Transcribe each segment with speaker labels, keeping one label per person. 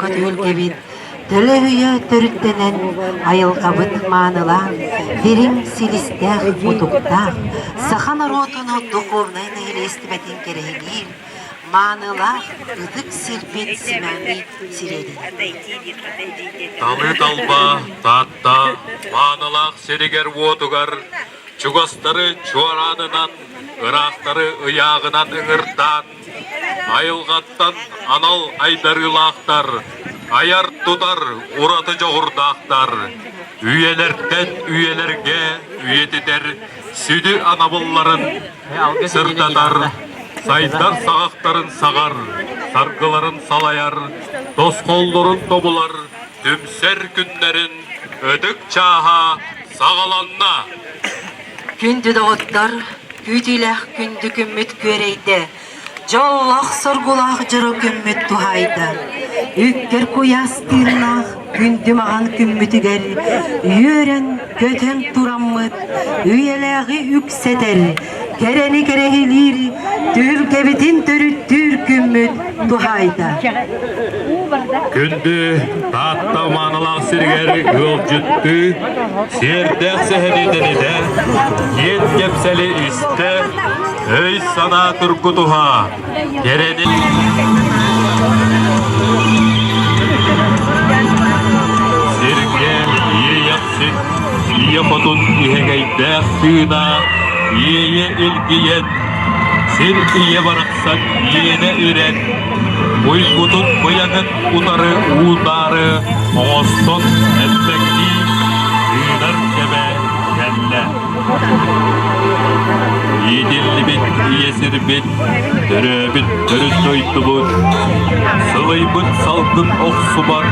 Speaker 1: Көтүөлгэбит төлөһүйэ төрүттэнэн, айылҕабыт маанылаан, дириҥ силистээх мутуктаах, саха норуотун духовнай нэһилиэстибэтин кэрэһилиир маанылаах ытык сирбит симэҕи сирэри.
Speaker 2: Талыы талба Таатта маанылаах сиригэр-уотугар чугастары чуораанынан, ыраахтары ыйааҕынан ыҥыртаан, айылҕаттан анал айдарыылаахтар, айар-тутар ураты дьоҕурдаахтар, үйэлэртэн үйэлэргэ үйэтитэр сүдү анабылларын сырдатар, сайдар саҕахтарын саҕар, саргыларын салайар, тосхоллорун тобулар түмсэр күннэрин ытык чааһа саҕаланна.
Speaker 1: Күндү доҕоттор, күүтүүлээх күндү күммүт күөрэйдэ, дьоллоох-соргулаах дьоро күммүт туһаайда. Үккэр куйаас тыыннаах күндү маҕан күммүтүгэр үөрэн, көтөн тураммыт, үйэлээҕи үксэтэр, кэрэни кэрэһилиир, түһүлгэбитин төрүттүүр күммүт туһаайда.
Speaker 2: Күндү Таатта маанылаах сиригэр ыалдьыттыы, сиэрдээх сэһэни тэнитэ, киэн кэпсэли истэ, өй-санаа тургутуһа, кэрэни Сиргэ иэйэхсит, ийэ хотун иһэгэйдээх тыына, иэйэ илгийэн, сир ийэ барахсан иэнэ үрэн, уйгутун быйаҥын утары уутаары оҥостон эппэктии тыынар кэмэ кэллэ. Иитиллибит ийэ сирбит, төрөөбүт төрүт дойдубут, сылыйбыт салгын охсубат,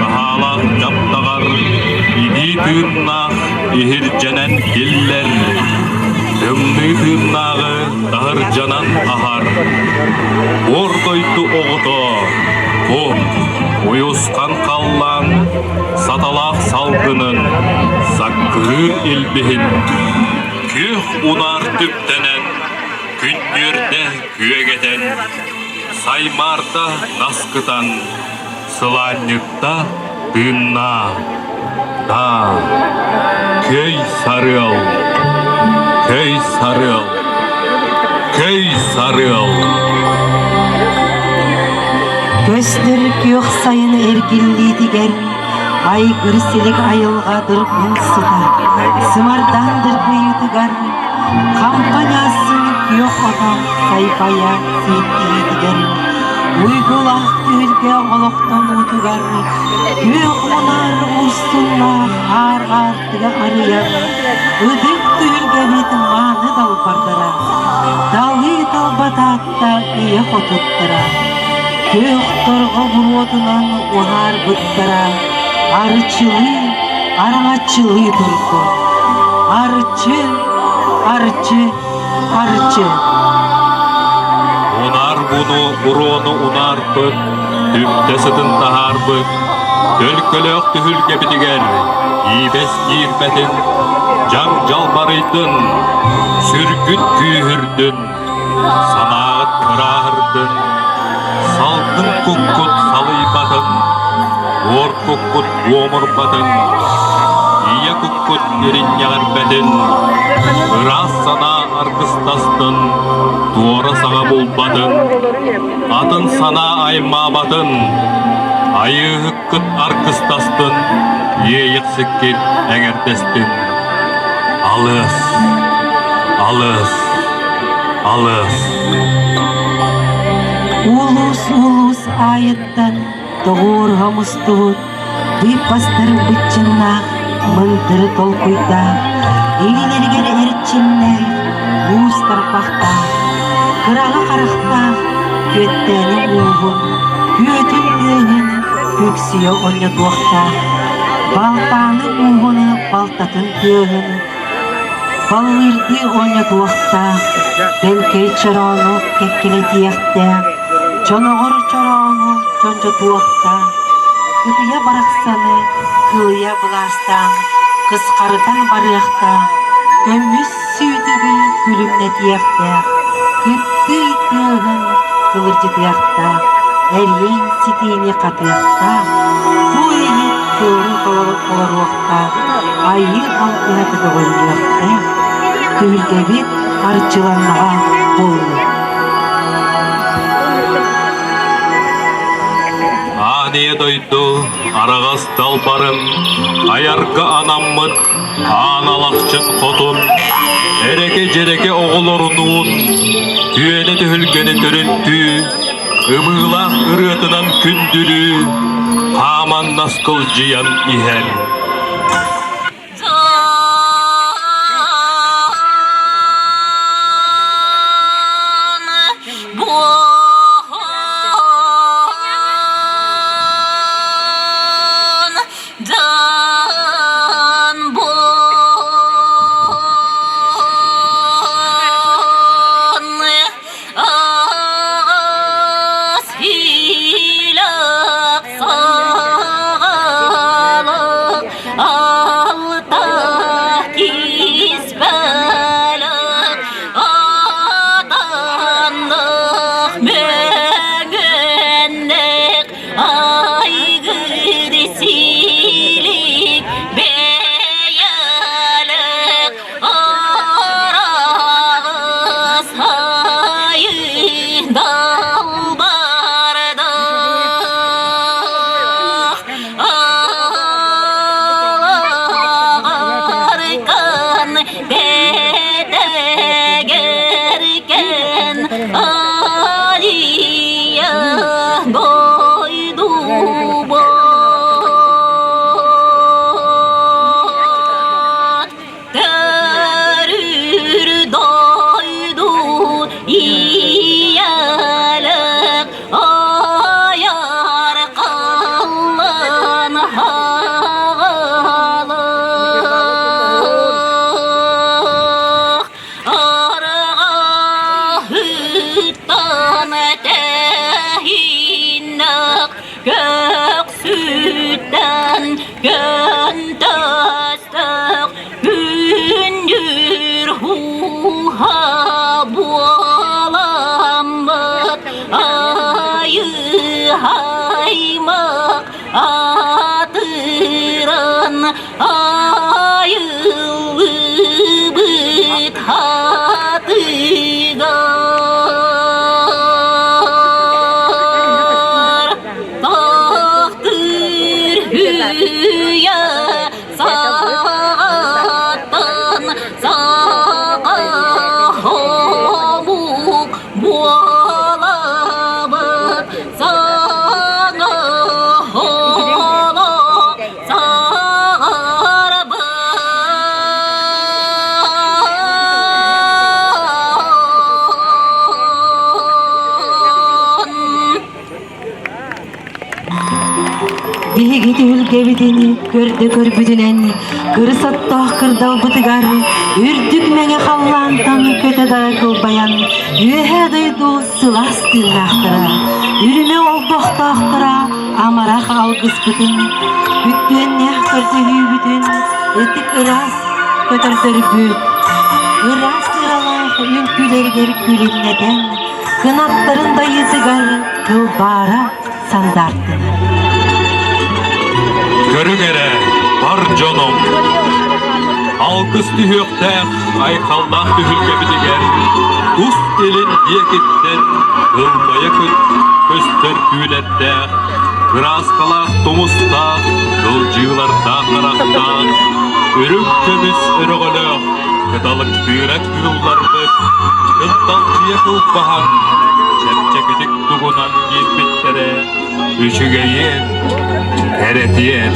Speaker 2: таһаалаах дьаптаҕар, игии тыыннаах иһирдьэнэн киллэр, тымныы тыыннааҕы таһырдьанан аһар. Буор дойду оҕото, бу уйусхан халлаан саталаах салгынын, саккырыыр илбиһин, күөх унаар түптэнэн, күннүөрдэ күөгэтэн, саймаарда наскытан, сылаанньытта тыыннаа. Даа, көй сарыал, көй сарыал, көй сарыал.
Speaker 1: Көстөр күөх сайын эргиллиитигэр айгыр силик айылҕа дыргыл сыта, сымардаан дыргыйыытыгар хампаньаасын күөх ото сайбайа сиэттиһиитигэр уйгулаах түһүлгэ олохтонуутугар күөх унаар урсуннаах аар аартыга арыйар ытык түһүлгэбит мааны далбардара, далыы талба Таатта ийэ хотуттара, күөх торҕо буруотунан уһаарбыттара, арчылыы, араҥаччылыы турдун. Арчы, арчы, арчы.
Speaker 2: Унаар буну буруону унаарбыт, түптэ сытын таһаарбыт, төлкөлөөх түһүлгэбитигэр иибэс киирбэтин, дьаҥ дьалбарыйдын, сүргүт күүһүрдүн, санааҕыт ырааһырдын, салгын куккут салыйбатын, буор куккут буомурбатын, ийэ куккут иринньэҕирбэтин, ыраас санаа аргыстастын, туора саҥа булбатын, атын санаа аймаабатын, айыыһыккыт аргыстастын, иэйэхсиккит эҥэрдэстин. Алыс, алыс, алыс.
Speaker 1: Улуус-улуус аайыттан тоҕуоруһа мустубут быыппастар быччыннаах, мындыры толкуйдаах, илиилэригэр эрчимнээх, уус тарбахтаах, кыраҕы харахтаах, күөттээни ууһун, күөтүн тыаһын күксүйэ онньотуохтаах, балтааны ууһун балтатын тыаһын баллыырдыы оонньотуохтаах, бэлкэй чороону кэккэлэтиэхтээх, чоноҕор чороону чончотуохтаах, кытыйа барахсаны кыыйа былаастаан кысхарытан барыахтаах. Көмүс сүүтүгү күлүмнэтиэхтээх, кыптый тыаһын кылырдьытыахтаах, эриэн ситиини хатыахтаах, бу иһит туору толоруохтаах, айыы алгыһа көтөҕүллүөхтээх, түһүлгэбит арчыланнаҕа буоллун.
Speaker 2: Аан ийэ дойду араҕас далбарын айарга анаммыт Аан Алахчын хотун эрэкэ-дьэрэкэ оҕолорунуун түөнэ түһүлгэни төрүттүү, ымыылаах ырыатынан күндүлүү, хааман наскылдьыйан иһэр.
Speaker 3: Дьон буон аҕас илэх саҕалык алта киспэлик атаннык мөҥөннек Айгыр силик бэйэлик араҕас далбардах Ааркан бэтэгэркэн Алия дойдубут Төрүр дойду ийэлик айар халлан хаҕалык Арҕаһыттан тэһииннэх көхсүттэн көнтөстөх күндүр һууһа буоламмыт айыһаймах атырын айыллыбыт хатыгар тахтыр үйэ саҕаттан саҕа хомук буолабыт саҥа олох саҕарбын.
Speaker 1: Биһиги түһүлгэбитин көрдө көрбүтүнэн кырыс оттоох кырдалбытыгар үрдүк мэҥэ халлаантан көтө да кылбайан үөһээ дойду сылаас тыыннаахтара, үрүмэ олбохтоохторо амарах алгыспытын, күттүөннээх көрдөһүүбүтүн ытык ыраас көтөрдөрбүт, ыраас ыралаах үҥкүүлэригэр күлүмнэтэн, кынаттарын дайыытыгар кылбаара сандаартылар.
Speaker 2: Көрүҥ эрэ, бар дьонум! Алгыс түһүөхтээх айхаллаах түһүлгэбитигэр тус илин диэкиттэн ылбайа көстөр күүлэттээх, кырааскалаах тумустаах, кылдьыылардаах харахтаах, үрүҥ көмүс өрөҕөлөөх, кыталыктыыра кыылларбыт кынталдьыйа кылбаһан, чэпчэкитик тугунан киирбиттэрэ үчүгэйин, кэрэтиэн.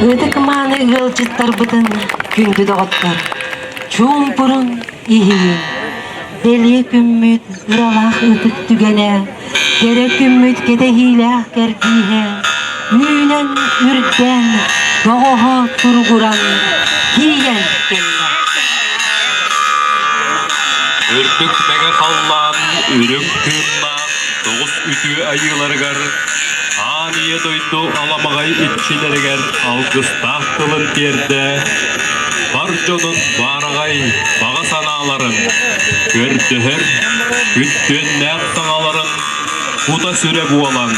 Speaker 1: Ытык-мааны ыалдьыттарбытын күндү доҕоттор, чуумпурун иһийин, бэлиэ күммүт ыралаах ытык түгэнэ, кэрэ күммүт кэтэһиилээх кэрдииһэ, үүнэн үрдээн, доҕоһо туругуран тиийэн кэллэ.
Speaker 2: Үрдүк мэҥэ халлаан үрүҥ тыыннаах тоҕус үтүө айыыларыгар Аан Ийэ дойду аламаҕай иччилэригэр алгыстаах тылын тиэрдэ, бар дьонун баараҕай баҕа санааларын, көрдөһөр күттүөннээх саҥаларын кута-сүрэ буолан,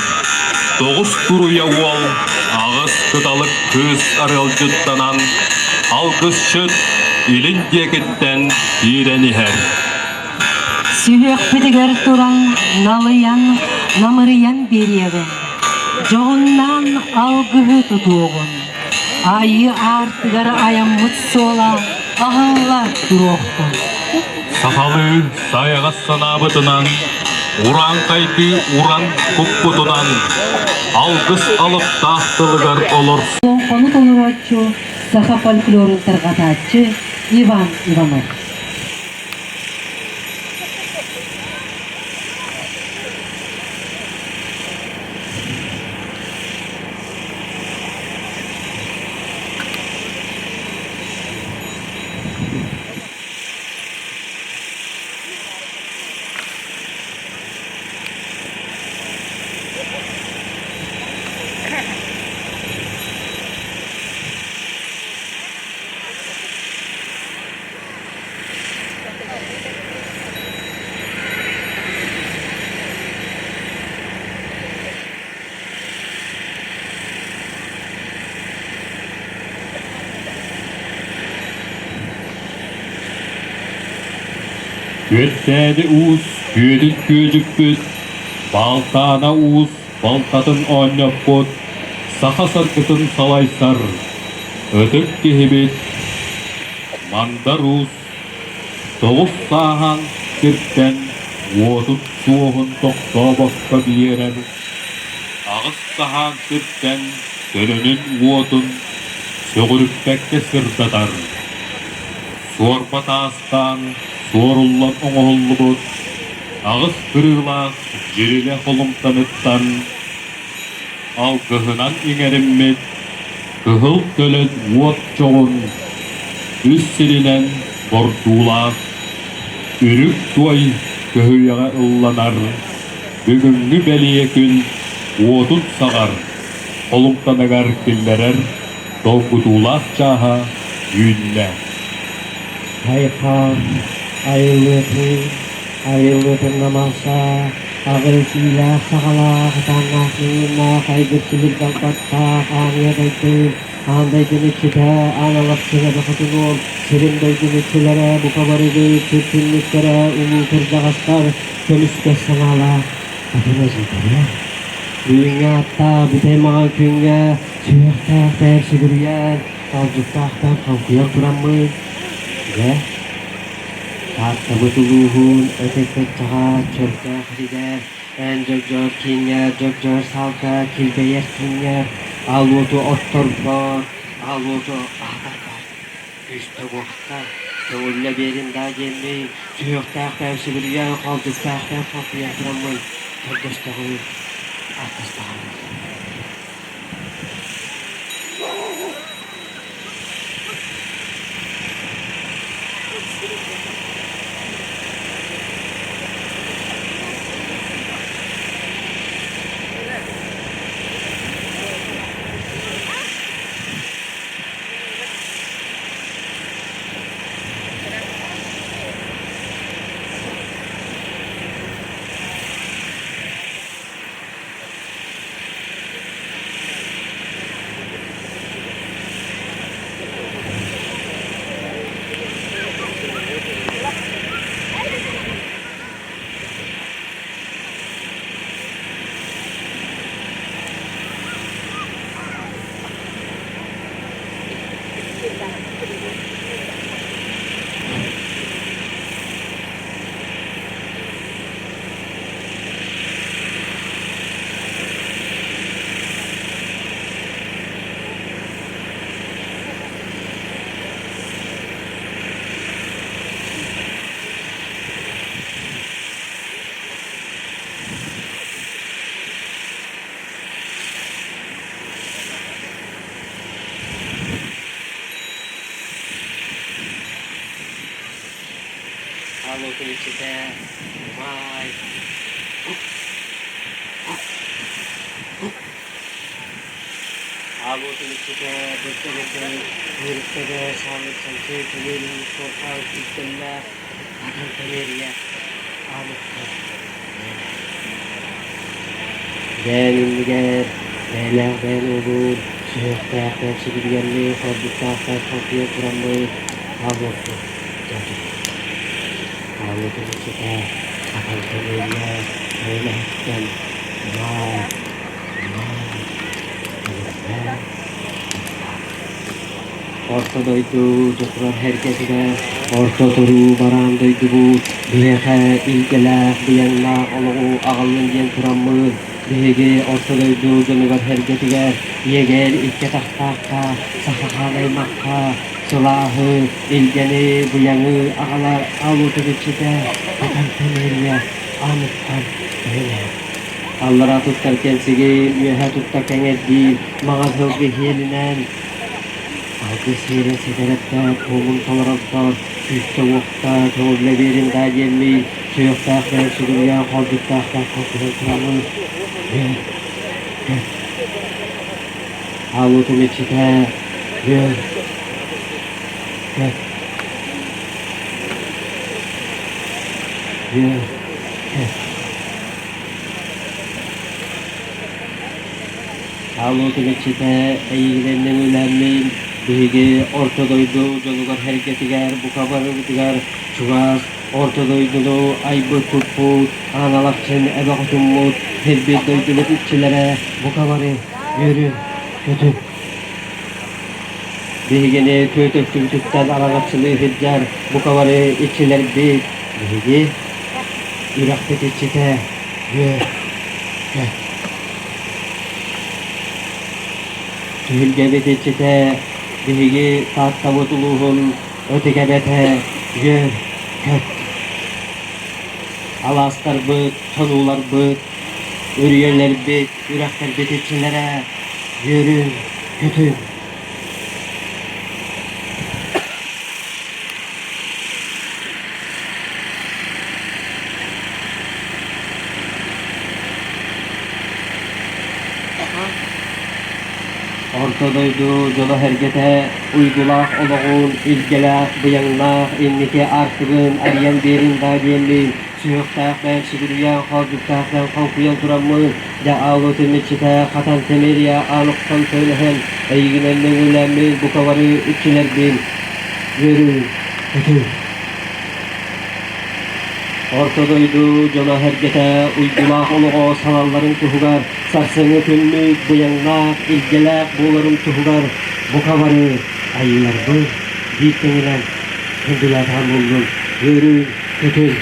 Speaker 2: тоҕус туруйа уол, аҕыс кыталык кыыс арыалдьыттанан, алгысчыт илин диэкиттэн киирэн иһэр.
Speaker 1: Сүһүөхпүтүгэр туран налыйан, намырыйан биэриэҕиҥ, дьоһуннаан алгыһы тутуоҕун, айыы аартыгар айаммыт суола аһылла туруохтун.
Speaker 2: Сахалыы сайаҕас санаабытынан, урааҥхайдыы уран куппутунан, алгыс алыптаах тылыгар олорсу.
Speaker 1: Олоҥхону толорооччу, саха фольклорун тарҕатааччы Иван Иванов.
Speaker 2: Күөттээди уус күөтүн күөдьүппүт, Балтаана уус балтатын оонньоппут, саха саргытын салайсар ытык киһибит Мандар Уус тоҕус сааһан сиртэн уотун суоһун тохтообокко биэрэр, аҕыс саһаан сиртэн төлөнүн уотун сөҕүрүппэккэ сырдатар, суорба таастаан суоруллан оҥоһуллубут аҕыс кырыылаах дьирилэ холумтаныттан алгыһынан иҥэриммит кыһыл төлөн уот чоҕун үс сиринэн бордуулаах үрүҥ туой көһүйэҕэ ылланар бүгүҥҥү бэлиэ күн уотун саҕар холумтаныгар киллэрэр долгутуулаах чааһа үүннэ.
Speaker 4: Айхал, айыллыатын, айыллыатын намаса, аҕыс иилээх саҕалаах, атааннаах миҥиннээх, айгыр силир далбаттаах, ааҥыа дойду, аан дойдуну иччитэ, аан алахчына бөхөтүнуом, сирин дойдуну иччилэрэ, бука барыгы, сир түннүктэрэ, улуу кырдьаҕастар, көмүскэс санаалаах, атын эдьиийдэрэ. Бүгүҥҥү ааттаах бүтэй маҕан күҥҥэ сүһүөхтээхтэр сүгүрүйэн, алдьыттаахтар хоҥкуйан тураммыт, дьэ, Тааттабыт улууһун ытык кырдьаҕа Чөркөөх сиригэр, эн дьогдьоор кииҥҥэр, дьогдьоор саалга килбэйэр кииҥҥэр, аал уоту отторбор, аал уоту аһатарбар күүстэ-уохта көҥүллэ биэрин даа диэммин, сүһүөхтээхтэр сүгүрүйэн, холдьуктаахтар холкуйан тураммын көрдөстөҕүм, ааттастаҕым. Аалуутун иччитэ Умай Аалуутун иччитэ Бырдьа Үөрүктэгэ Саамыт Санчы Тэмиэрин Суорха Күүстэллээх Атын Тэмиэрийэ Аалуттан Бэйэм иннигэр бэйэлээх бэйэн уолун, сүһүөхтээх бэйэм сүгүрүйэммин, хордуктаах бэйэм хоргуйан тураммын хаалыахпын дьадьым. Хаалыытын иччитэ хатантан иэйэ, тойон эһэттэн маай, маай, өлөрбө, Орто дойду дьокурар эргэтигэр орто туруу бараан дойдубут биһиэхэ илгэлээх, быйаҥнаах олоҕу аҕаллын диэн тураммыт, биһиги орто дойду дьонугар эргэтигэр иэгэр икки атахтаахха, саха хаан аймахха сылааһы, илгэни, быйаҥы аҕалар аалуутун иччитэ Атантан Эрийэ ааныттан өйөнөр. Аллараа туттар кэнсигин, үөһээ туттар кэҥэрдиир, маҥан сылгы иһиэлинэн Алгыс сиэрин ситэрэттэр, туомун толорордор, күүстэ-уохта көҥүллэ биэрин даа диэммин, сүһүөхтээх бэйэм сүгүрүйэн, холдьуктаах бэйэм холкутан тураммын, үөр, көт. Аалуутум иччитэ, үөр, көт. Үөр, көт. Хаалуутун иччитэ эйигинэн нөҥүөлээммин, биһиги Орто дойду дьонугар-сэргэтигэр бука барыбытыгар чугас Орто дойдуну айбыт-туппут, Аан Алахчын эбэ хотуммут, сирбит дойдубут иччилэрэ бука бары үөрүн, көтүн. Биһигини түөтөттүбүтүттэн араҥаччылыы сылдьар бука бары иччилэрбит, биһиги үрэхпит иччитэ үөр, көт. Түһүлгэбит иччитэ биһиги Тааттабыт улууһун ытык эбэтэ үөр, көт. Алаастарбыт, хонууларбыт, үрүйэлэрбит, үрэхтэрбит иччилэрэ үөрүн, көтүн. Орто дойду дьоло-сэргэтэ уйгулаах олоҕун, илгэлээх, быйаҥнаах инники аартыгын арыйан биэрин даа диэммин, сүһүөхтээх бэйэм сүгүрүйэн, хоордуктаах бэйэм хоҥкуйан тураммын, дьэ аалуутум иччитэ хатан тэмиэрийэ аан охсон сөйлөһөн, эйигинэн нөҥүөлээммин бука бары иччилэрбин үөрүү, көтүү. Орто дойду дьоно-сэргэтэ уйгулаах олоҕо салалларын туһугар сарсыҥҥы күммүт быйаҥнаах, илгэлээх буоларын туһугар бука бары айыыларбыт биир тэҥинэн күндүлээтэҕим буоллун, үөрүү, көтүн.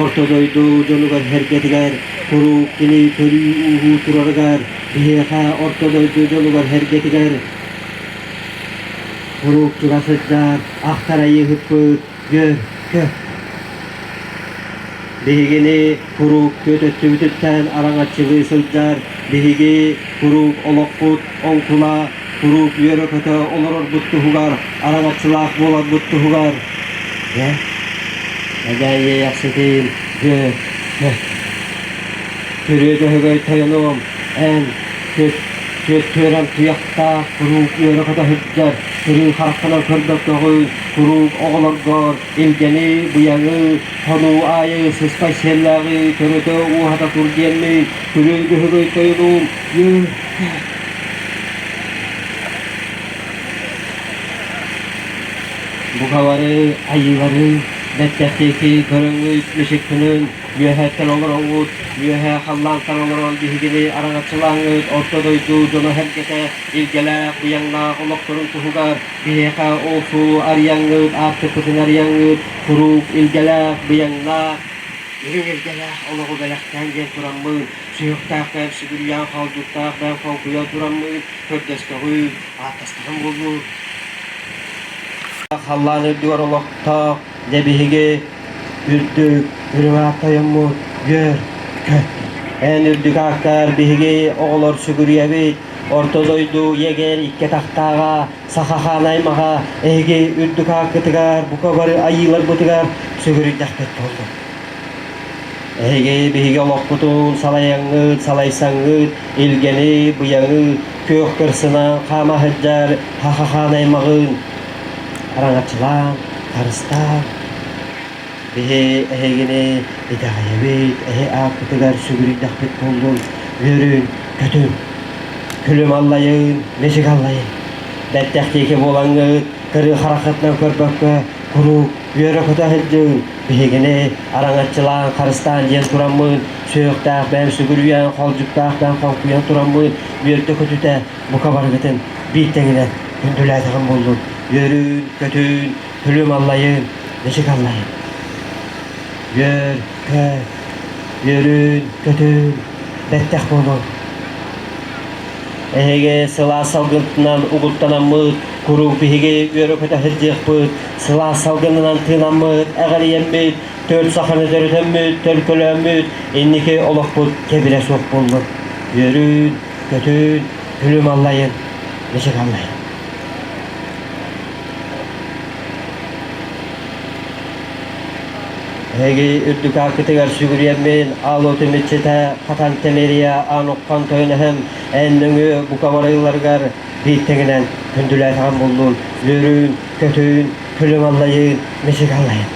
Speaker 4: Орто дойду дьонугар-сэргэтигэр куруук кини төрүү-ууһуу турарыгар биһиэхэ орто дойду дьонугар-сэргэтигэр Куруук тура сылдьар ахтар айыыһыппыт үөр көт. Биһигини куруук түөт өттүбүтүттэн араҥаччылыы сылдьар, биһиги куруук олохпут оҥкула, куруук үөрэ-көтө олорорбут туһугар, араҥаччылаах буоларбыт туһугар. Дьэ, эдээ иэйэхситин үөр көт. Төрүө Дьөһөгөй тойонум, эн түөт түөрэм туйахтаах куруук үөрэ-көтө сылдьар, сырыы хараххынан көрбөккөҕүн, куруук оҕолоргор илгэни, быйаҥы, хонуу аайы сыспай сиэллээҕи төрөтө ууһата тур диэммин, Күрүө Дьөһөгөй тойонум, үөр Бука бары айыылары бэттэхтиэки көрөҥҥүт мичиккинин Үөһэттэн олороҥҥут, үөһээ халлаантан олорон биһигини араҥаччылааҥҥыт орто дойду дьоно-сэргэтэ илгэлээх, быйаҥнаах олохторун туһугар биһиэхэ ол суолу арыйаҥҥыт, аартыкпытын арыйаҥҥыт, куруук илгэлээх, быйаҥнаах, үрүҥ илгэлээх олоҕу бэлэхтээн диэн тураммын, сүһүөхтээх бэйэм сүгүрүйэн, хоолдьуктаах бэйэм хоҥкуйан тураммын, көрдөстөҕүм, ааттастаҕым буоллун. Халлаан үрдүгэр олохтоох, дьэ биһиги үрдүк, үрүҥ аат тойоммут, үөр, көт. Эн үрдүк ааккар биһиги оҕолор сүгүрүйэбит. Орто дойду егер икки атахтааҕа, саха хаан аймаҕа эһиги үрдүк ааккытыгар, бука бары айыыларбытыгар сүгүрүйдэхпит буоллун. Эһиги биһиги олохпутун салайаҥҥыт, салайсаҥҥыт, илгэни, быйаҥы, күөх кырсынан хаама сылдьар хаха хаан аймаҕын араҥаччылаан, харыстаан, биһи эһигини итэҕэйэбит, эһи ааппытыгар сүгүрүйдэхпит буоллун, үөрүн, көтүн, күлүм аллайын, мичик аллайын. Бэртэхтиики буолаҥҥыт, кырыы хараххытынан көрбөккө, куруук үөрэ-көтө сылдьыҥ, биһигини араҥаччылаан, харыстаан диэн тураммын, сүһүөхтээх бэйэм сүгүрүйэн, холдьуктаах бэйэм хоҥкуйан тураммын, үөрдэ-көтүтэ бука барыгытын биир тэҥинэн күндүлээтэҕим буоллун. Үөрүүн, көтүүн, күлүм аллайын, мичик аллайын. Үөр, көт, үөрүүн, көтүүн, бэттэх буолуҥ. Эһиги сылаас салгынынан угуттанаммыт, куруук биһиги үөрэ-көтө сылдьыахпыт, сылаас салгынынан тыынаммыт, эҕэрийэммит, төрт саханы төрүтэммит, төлкөлөөммүт, инники олохпут кэбирэ суох буоллун. Үөрүүн, көтүүн, күлүм аллайын, мичик аллайын. Эһиги үрдүк ааккытыгар сүгүрүйэммин, аал отум иччитэ Хатан Тэмирия аан уххан тойон эһэм эн нөҥүө бука барыыларыгар биир тэҥинэн күндүлээтэҕим буллун, үөрүүн, көтүүн, күлүм аллайыын, мичик аллайын.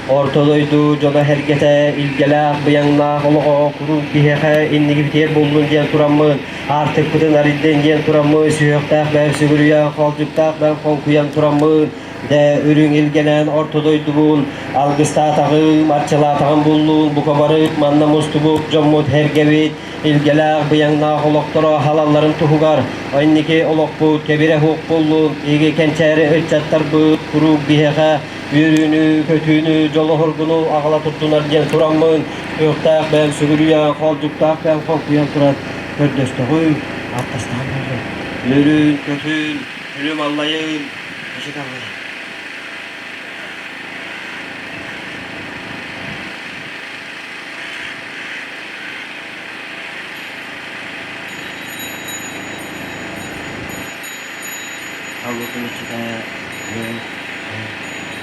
Speaker 4: Орто дойду дьоно-сэргэтэ илгэлээх, быйаҥнаах олоҕо куруук биһиэхэ иннигибитигэр буллун диэн тураммын, аартыкпытын арыйдын диэн тураммын, сүһүөхтээх бэйэм сүгүрүйэн, холдьуктаах бэйэм хоҥкуйан тураммын, дэ үрүҥ илгэнэн орто дойдубун алгыстаатаҕым, арчылаатаҕым буллун, бука бары манна мустубут дьоммут сэргэбит, илгэлээх, быйаҥнаах олохторо халалларын туһугар инники олохпут кэбирэ суох буоллун, иги кэнчээри ыччаттарбыт куруук биһиэхэ үөрүүнү, көтүүнү, дьолу-соргуну аҕала турдунар диэн тураммын, кыахтаах бэйэм сүгүрүйэн, холдьуктаах бэйэм холкуйан туран көрдөстөҕүм, аттастаан буоллум. Үөрүүн, көтүүн, күлүм аллайын, мичик аллайын. Аллытын иччитэ үөр,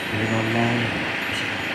Speaker 4: күлүм аллайын, мичик аллайын.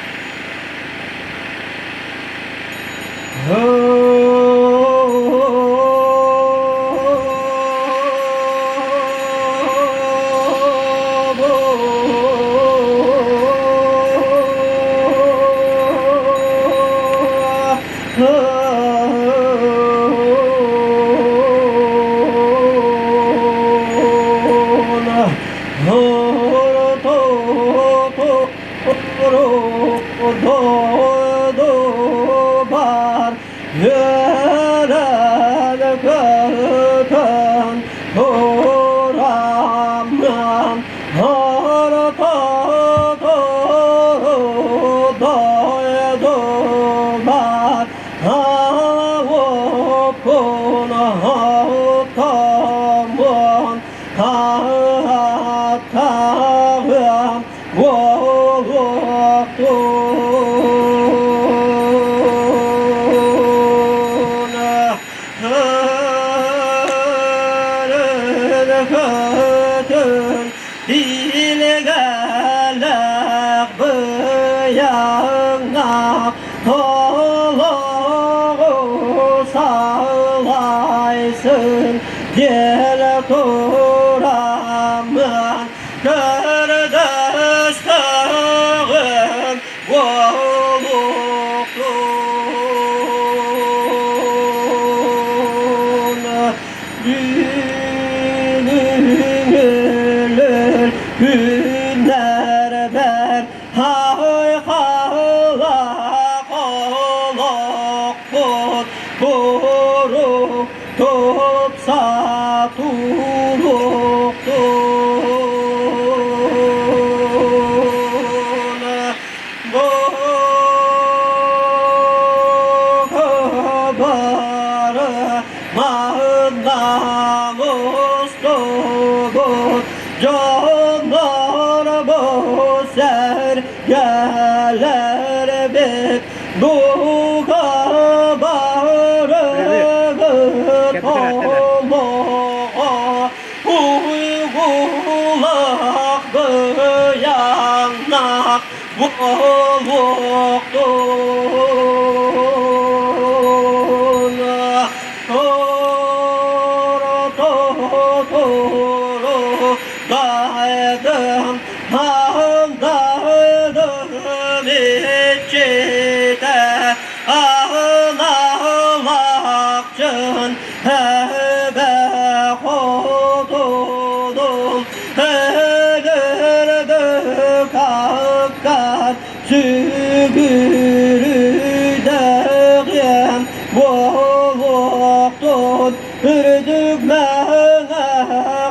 Speaker 4: Сүгүрүдэҕиэм буолуохтун үрдүк мэҥэ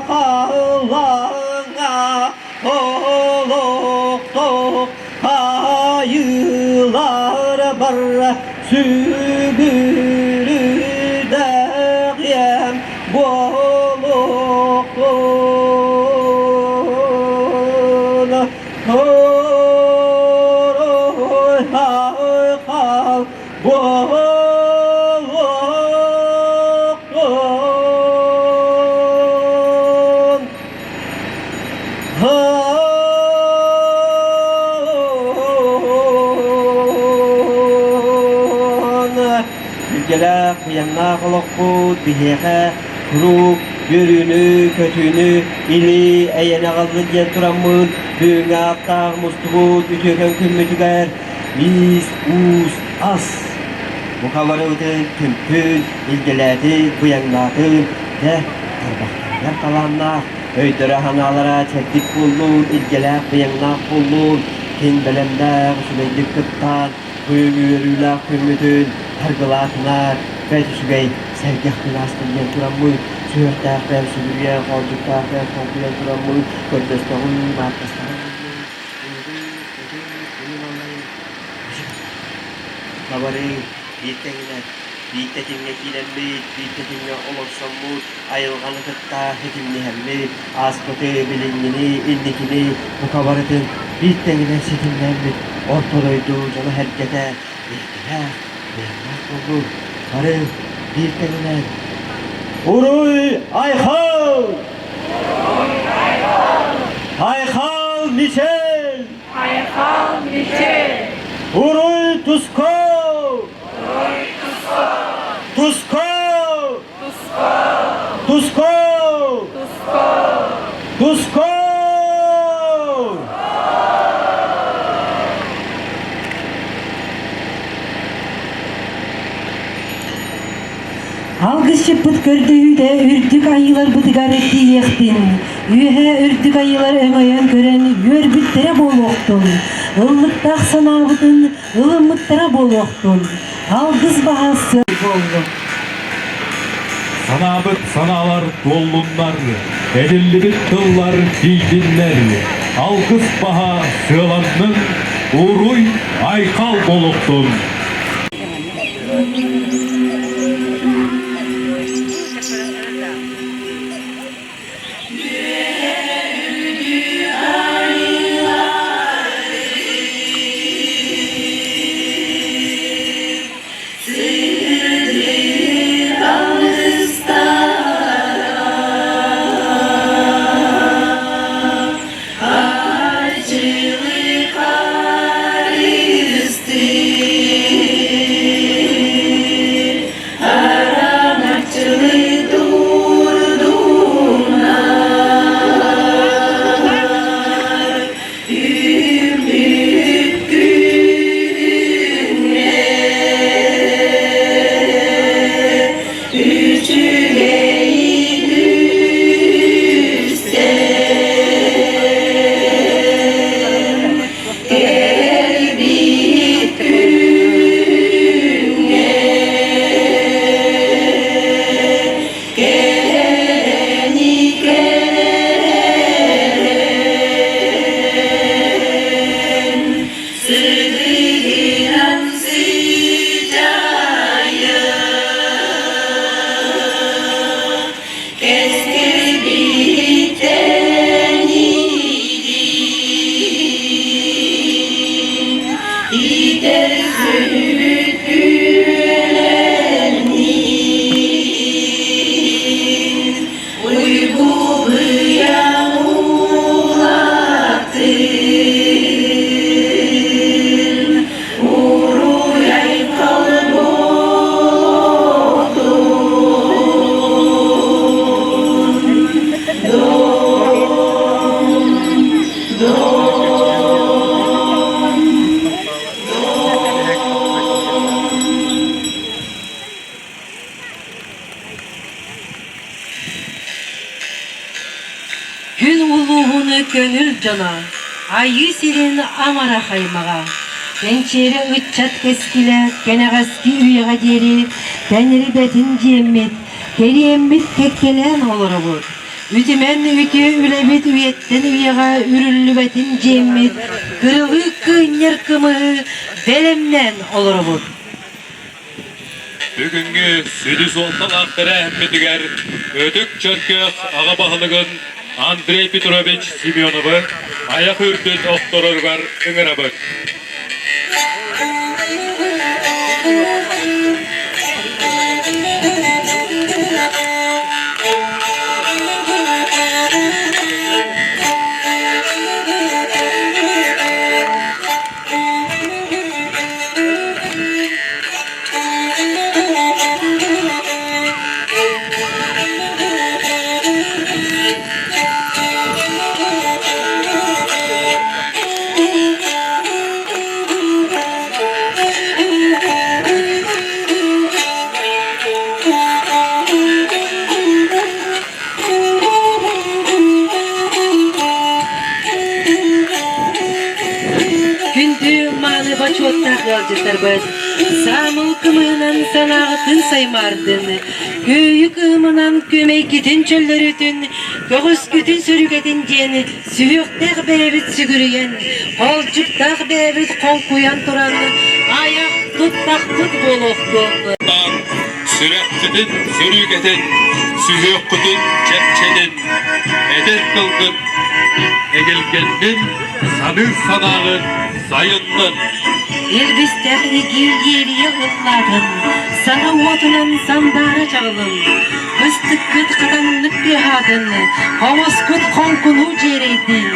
Speaker 4: халлааҥҥа олохтоох айыылар бар сүгүрүдэҕиэм буолуохтун Илгэлээх, быйаҥнаах олохпут биһиэхэ куруук үөрүүнү, көтүүнү, или эйэни аҕаллын диэн тураммыт бүгүҥҥү ааттаах мустубут үтүөкэн күммүтүгэр иис, уус, ас бука барыбытын түмтүн, илгэлээтин, быйаҥнаатын, дьэ, тарбахтарыгар талааннаах, өйдөрө-санаалара чэбдик буоллун, илгэлээх, быйаҥнаах буоллун, кин бэлэмнээх, үчүгэйдик кыттан, Күн үөрүүлээх күммүтүн аргылаатынар, бэрт үчүгэй сэргэх күн аастын диэн тураммыт, сүһүөхтээхтэр сүгүрүйэн, хоолдьуктаахтар хоҥкуйан тураммыт, көрдөстөҕүм, ааттастаҕым Хабарый, биир тэҥинэн, биир тэтимҥэ киирэммит, биир тэтимҥэ олорсоммут, айылҕаны кытта ситимниһэммит, ааспыты, билиҥҥини, инникини бука барытын биир тэҥинэн ситимнээммит Орто дойду дьоно-сэргэтэ илгэлээх, бэйэлээх буоллун, бары биир тэҥинэн Уруй Айхал! Айхал Мичел!
Speaker 5: Айхал Мичел!
Speaker 4: Уруй Туско!
Speaker 5: Уруй Туско!
Speaker 4: Туско!
Speaker 5: Туско!
Speaker 4: Туско!
Speaker 5: Туско!
Speaker 4: Туско!
Speaker 1: Алгысчыппыт көрдөһүүтэ үрдүк айыыларбытыгар тиийиэхтин, үөһээ үрдүк айыылар өҥөйөн көрөн үөрбүттэрэ буолуохтун, ыллыктаах санаабытын ылыммыттара буолуохтун, алгыс баһа сыал буоллун.
Speaker 2: Санаабыт санаалар туоллуннар, этиллибит тыллар тиийдиннэр, алгыс баһа сыаланнын, уруй айхал буолуохтун!
Speaker 5: Арчылы харыстыр.
Speaker 1: Күн улууһун көҥүл дьоно, Айыы сирин амарах аймаҕа, кэнчиэри ыччат кэскилэ кэнэҕэски үйэҕэ диэри тэнрибэтин диэммит, кэриэммит кэккэлээн олоробут. Үтүмэн үтүө үлэбит үйэттэн үйэҕэ үрүллүбэтин диэммит, кырылыы кыынньар кымыһы бэлэмнээн олоробут.
Speaker 2: Бүгүҥҥү сүдү суолталаах тэрээһиммитигэр Ытык Чөркөөх аҕа баһылыгын Андрей Петрович Семеновы айах үрдүн охтороругар ыҥырабыт.
Speaker 1: Күндү мааны бочуоттаах ыалдьыттарбыт, саамыл кымыһынан санааҕытын саймаардын, күөйү кыһымынан күөмэйгитин чөллөрүтүн, көҕүскүтүн сүрүгэтин диэн сүһүөхтээх бэйэбит сүгүрүйэн, холдьуктаах бэйэбит холкуйан туран айах туттахпыт буолуохтун.
Speaker 2: Сүрэххитин сүрүкэтин, сүһүөххүтүн чэпчэтин, эдэр тылгыт эгэлгэннин, саныыр санааҕын сайыннын.
Speaker 1: Илбистээх Игиэлийэ ыллаатын, саҥа уотунан сандаара чаҕылын, кыстыккыт хатаннык тыаһаатын, хомускут хоҥкунуу дьиэрэйдин,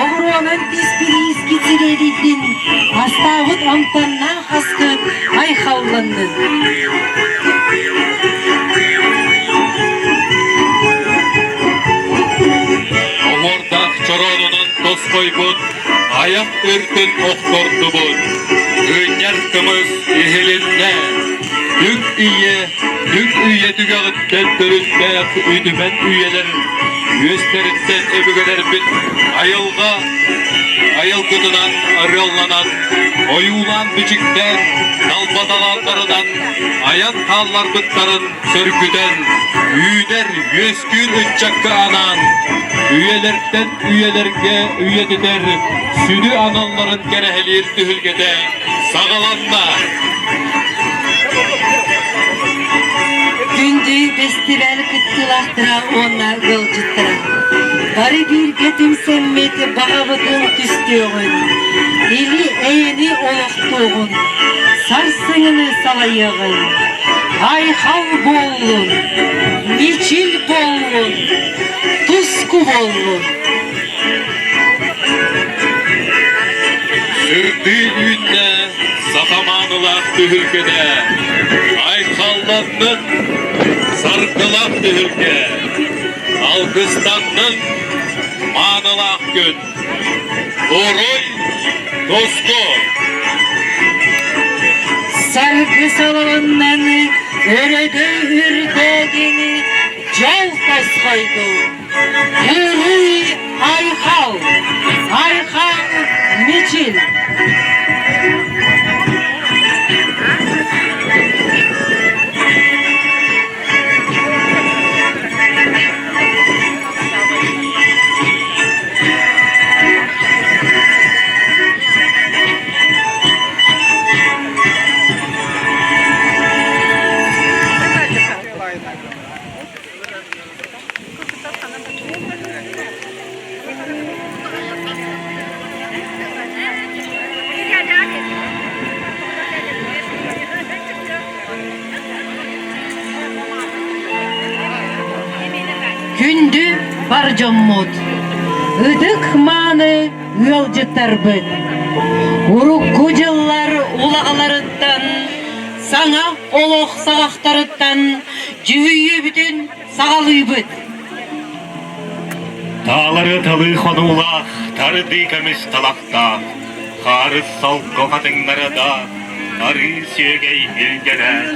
Speaker 1: оҕуруонан тиспириискит сириэдийдин, астаабыт амтаннаах аскыт айхалланнын.
Speaker 2: Оҥордоох чороонунан тосхойбут айах үрдүн охтордубут, кыынньар кымыс иһилиннэ, Үк ийэ, үк үйэ түгэҕиттэн төрүттээх үтүмэн үйэлэр үөстэриттэн өбүгэлэрбит айылҕа айылгытынан арыалланан, ойуулаан-бичиктээн, талбаталааннарынан айан хаалларбыттарын сөргүтэн, үүнэр, үөскүүр ыччакка анаан, үйэлэртэн үйэлэргэ үйэтитэр сүдү аналларын кэрэһэлиир түһүлгэтэ саҕаланна.
Speaker 1: Күндү бэстибээл кыттыылаахтара уонна ыалдьыттара! Бары бииргэ түмсэммит баҕабытын түстүөҕүн, или-эйэни олохтуоҕун, сарсыҥҥыны салайыаҕын! Айхал буоллун, мичил буоллун, туску буоллун!
Speaker 2: Сырдыы үүннэ саха маанылаах түһүлгэтэ, айхалланнын саргылаах түһүлгэ, алгыстаннын маанылаах күн, уруй туску!
Speaker 1: Саргы салалыннан өрөгөй үрдээтин дьол тосхойдун! Уруй айхал! Айхал мичил! Күндү бар дьоммут, ытык-мааны ыалдьыттарбыт! Урукку дьыллар улаҕаларыттан, саҥа олох саҕахтарыттан дьүһүйүүбүтүн саҕалыыбыт.
Speaker 2: Таалары талыы хонуулаах, тардыы көмүс талахтаах, хаарыс солко хатыҥнара да арыы сүөгэй илгэлээх.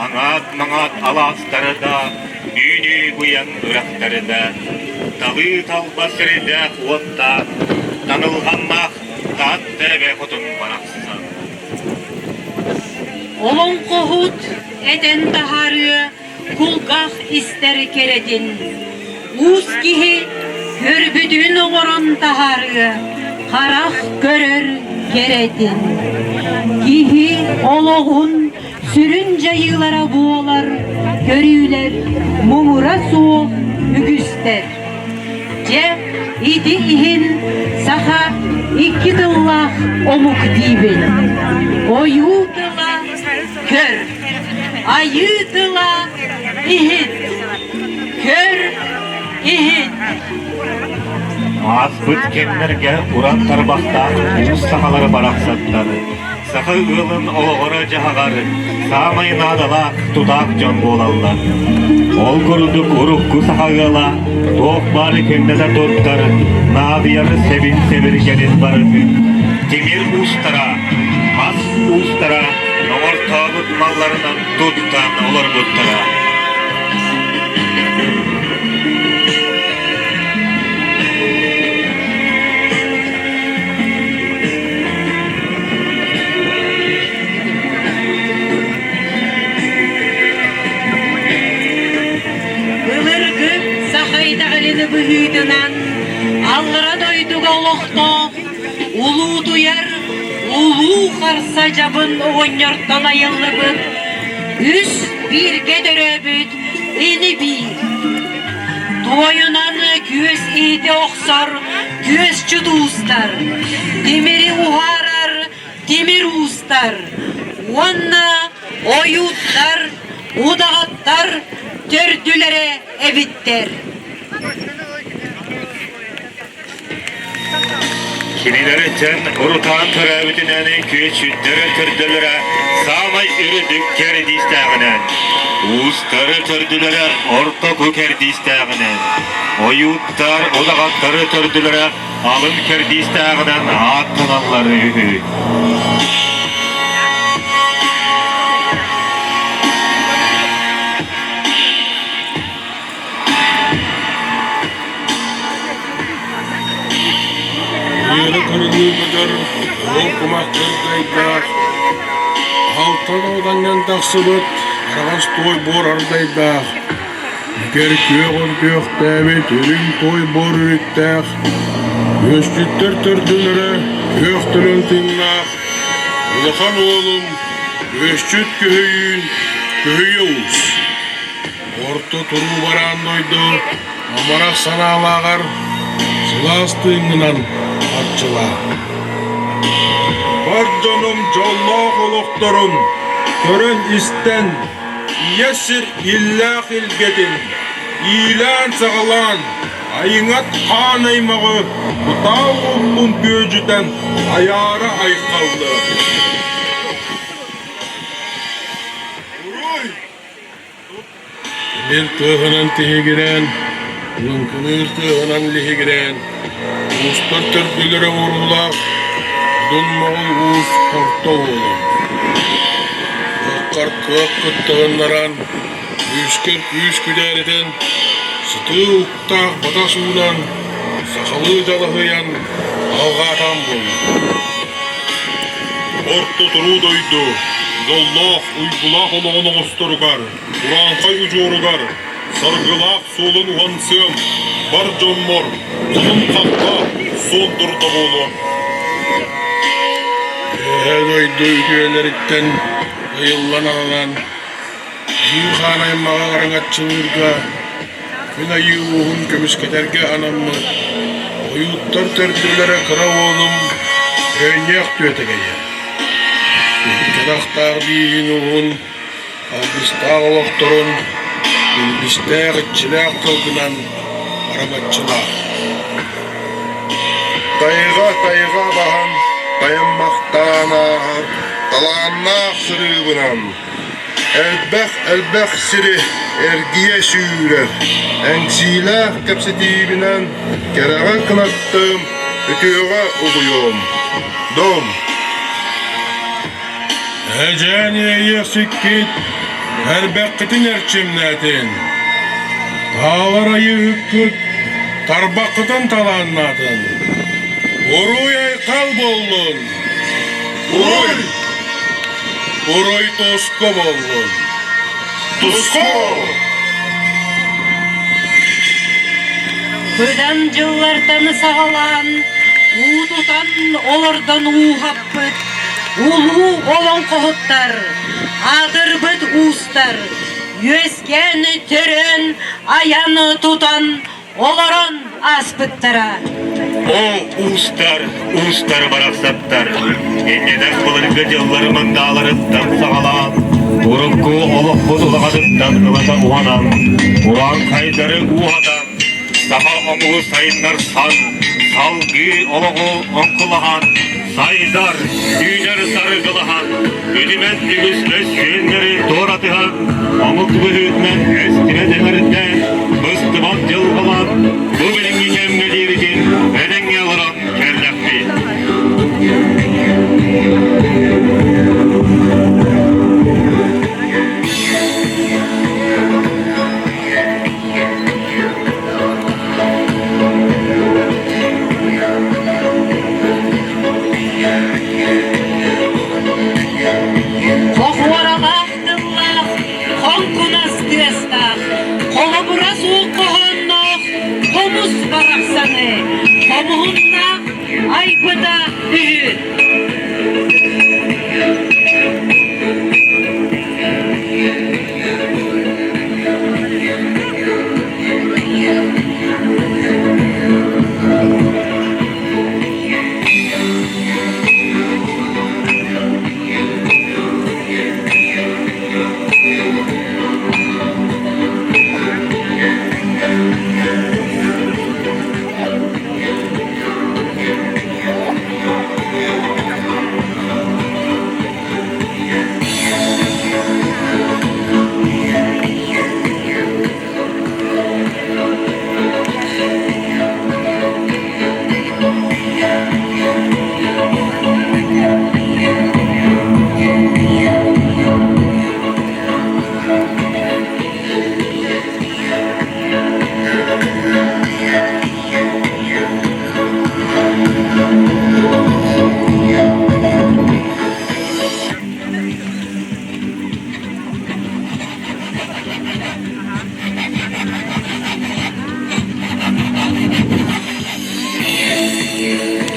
Speaker 2: Аҥаат-маҥаат алаастары да, үүнүү-быйаҥ үрэхтэри да, талыы-талба сирдээх уоттаах, танылҕаннаах Таатта эбэ хотун барахсан.
Speaker 1: Олоҥхоһут этэн таһаарыа кулгаах истэр кэрэтин, уус киһи көрбүтүн оҥорон таһаарыа харах көрөр кэрэтин. Киһи олоҕун сүрүн дьайыылара буолар көрүүлэр муҥура суох үгүстэр. Дьэ, ити иһин саха икки тыллаах омук диибин. Ойуу тыла көр, айыы тыла иһит, көр, иһит.
Speaker 2: Ааспыт кэмнэргэ уран тарбахтаах уус сахалары барахсаттар саха ыалын олоҕоро-дьаһаҕар саамай наадалаах тутаах дьон буолаллар. Ол курдук урукку саха ыала туох баар күннэтэ туттар, наадыйар сэбин-сэбиргэлин барытын тимир уустара, мас уустара оҥортообут малларынан туттан олорбуттара.
Speaker 1: Былыргы саха итэҕэлин быһыытынан аллара дойдуга олохтоох улуутуйар улуу харса дьабын оҕонньортон айыллыбыт үс бииргэ төрөөбүт ини-бии. Туойунан күөс иитэ охсор күөсчүт уустар, тимири уһаарар тимир уустар уонна ойууттар, удаҕаттар төрдүлэрэ эбиттэр.
Speaker 2: Кинилэриттэн урутаан төрөөбүтүнэн күөчүттэрэ төрдөлөрө саамай үрдүк кэрдиистээҕинэн, уустары төрдүлэрэ ортоку кэрдиистээҕинэн, ойууттар удаҕаттары төрдүлэрэ алын кэрдиистээҕинэн ааттаналлар үһү.
Speaker 6: Үөрэ көрүлүүбүтэр уол кумах кыргайдаах, алтан алданньан тахсыбыт араҕас туой буор ардайдаах, үкэр күөх өргүөхтээбит үрүҥ туой буор үрүттээх, үөстүттэр төрдүлэрэ күөх төлөн тыыннаах, улахан уолум үөсчүт күһүйүүн күһүйэ уус. Орто туруу бараан дойду амарах санаалааҕар сылаас тыыҥҥынан арчылаа.
Speaker 7: Бар дьонум дьоллоох олохторун көрөн-истэн, ийэ сир иллээх илгэтин иилээн-саҕалаан, айыҥат хаан аймаҕы кутаа уоппун күөдьүтэн айаара айхаллыа. Уруй!
Speaker 6: Тимир тыаһынан тиһигирээн, лыҥкыныыр тыаһынан лиһигирээн, уустар төрдүлэрэ уруулаах Одун Моҕол уус орто уолун. Кыаххар кыах кыттыһыннаран, күүскэр күүс күдээритэн, сытыы уктаах батас уунан, сахалыы дьалаһыйан алҕаатаан буолла.
Speaker 7: Орто туруу дойду дьоллоох, уйгулаах олоҕун оҥосторугар, урааҥхай удьуоругар, саргылаах суолун уһансыам, бар дьоммор сонун хахха, суон дурда буолуом.
Speaker 6: Үөһээ дойду үтүөлэриттэн ыйыллан ананан, Айыы Хаан аймаҕа араҥаччылыырга, күн айыы ууһун көмүскэтэргэ анаммыт ойууттар төрдүлэрэ кыра уолум Өөнньөөх Түөтэгэйэ. Икки бииһин уһун, алгыстаах олохторун илбистээх иччилээх тылгынан араҥаччылаах.
Speaker 7: Тайҕа тайҕа баһан, тайаммахтаан ааһар талааннаах сырыыбынан Элбэх-элбэх сири эргийэ сүүрэр, эҥсиилээх кэпсэтиибинэн кэрэҕэ кынаттыым, үтүөҕэ угуйуом. Дом!
Speaker 6: Эдьээн иэйиэхсиккит, Эрбэххитин эрчимнээтин, таалар айыыһыккыт тарбаххытын талааннаатын, уруй-айхал буоллун! Уруй! Уруй туску буоллун! Туску!
Speaker 1: Быдан дьыллартан саҕалаан, уу тутан олордон ууһаппыт улуу олоҥхоһуттар, аатырбыт уустар үөскээн, төрөөн, айан тутан олорон ааспыттара.
Speaker 2: О уустар, уустар барахсаттар, иннинэх былыргы дьыллар мындааларыттан саҕалаан, урукку олохпут улаҕатыттан ылата уһанан, урааҥхайдары ууһатан, саха омугу сайыннарсан, салгыы олоҕу оҥкулаһан, сайдар, үүнэр саргылаһан, үтүмэн үгүс өс-сүөннэри туоратыһан, омук быһыытынан эстибэт эҥэрдээн, быстыбат дьылҕалаан, бу билиҥҥи кэмҥэ диэритин этэҥҥэ олорон кэллэхпит.
Speaker 1: Хохуоралаах тыллаах, хоҥкунас тыастаах, холобура суох хоһоонноох хомус барахсаны хомуһуннаах айбыта үһү.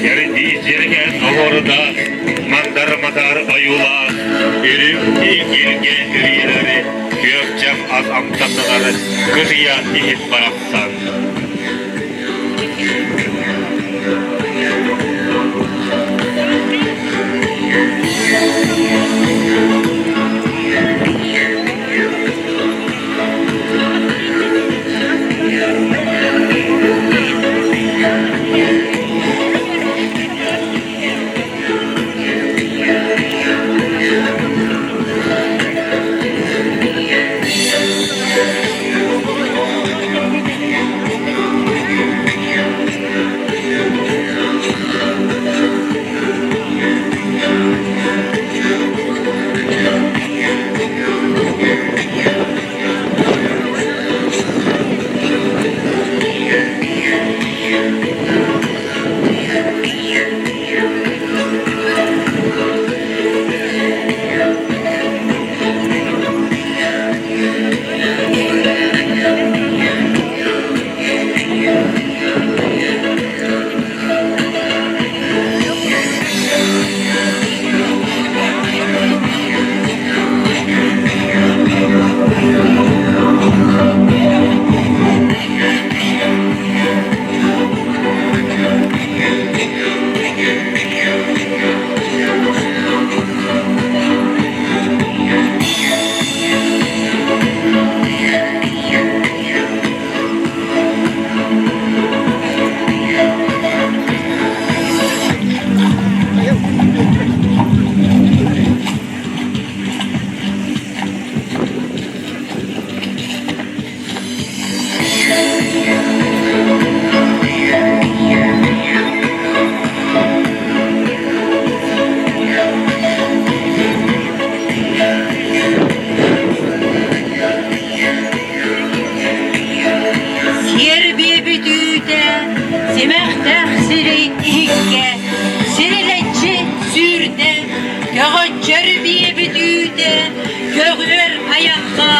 Speaker 2: Кэрдии сиргэ оһуорда мандар-мадар ойуулаах, үрүҥ илгэ үрүйэлэри күөх-чэх ас амтаннанар кытыйа иһит барахсан.
Speaker 1: Сииккэ сирилэччи сүүрдэ, көҕөччөр биэбит үүтэ, көҕүөр айахха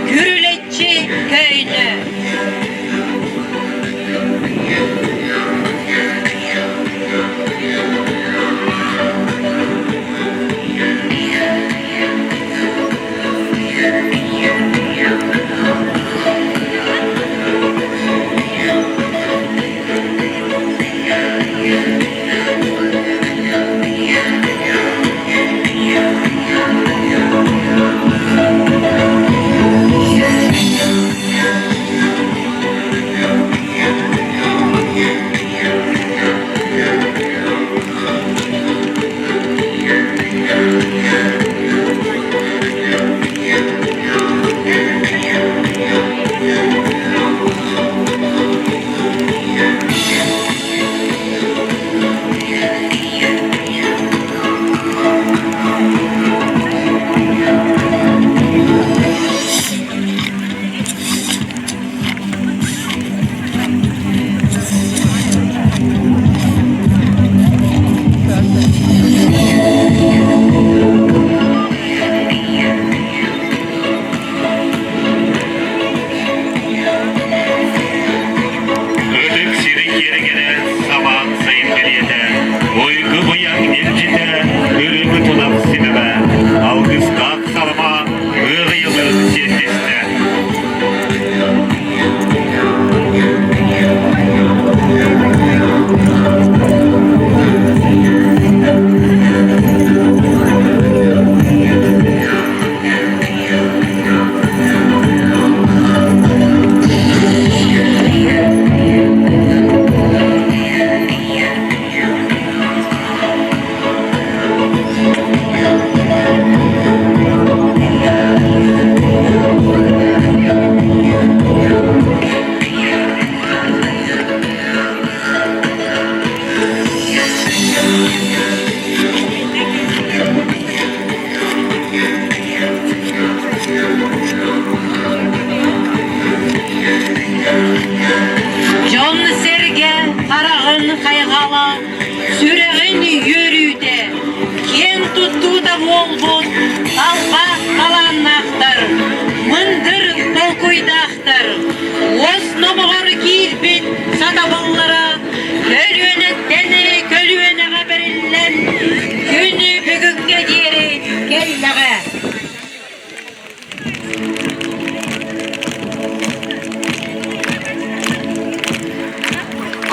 Speaker 1: күрүлэччи көйнө.
Speaker 2: Ытык сири киэргэнэ самаан сайын бэлиэтэ, уйгу быйаҥ илдьитэ, ырыгы тулах симэҕэ, алгыстаах салама, ыаҕыйылык сиэттистэ.
Speaker 1: Дьон-сэргэ хараҕын хайҕала, сүрэҕин үөрүүтэ, киэн туттуута буолбут талба талааннаахтар, мындыр толкуйдаахтар, уос номоҕор киирбит сатабыллара көлүөнэттэн көлүөнэҕэ бэриллэн күнү бүгүҥҥэ диэри кэллэҕэ.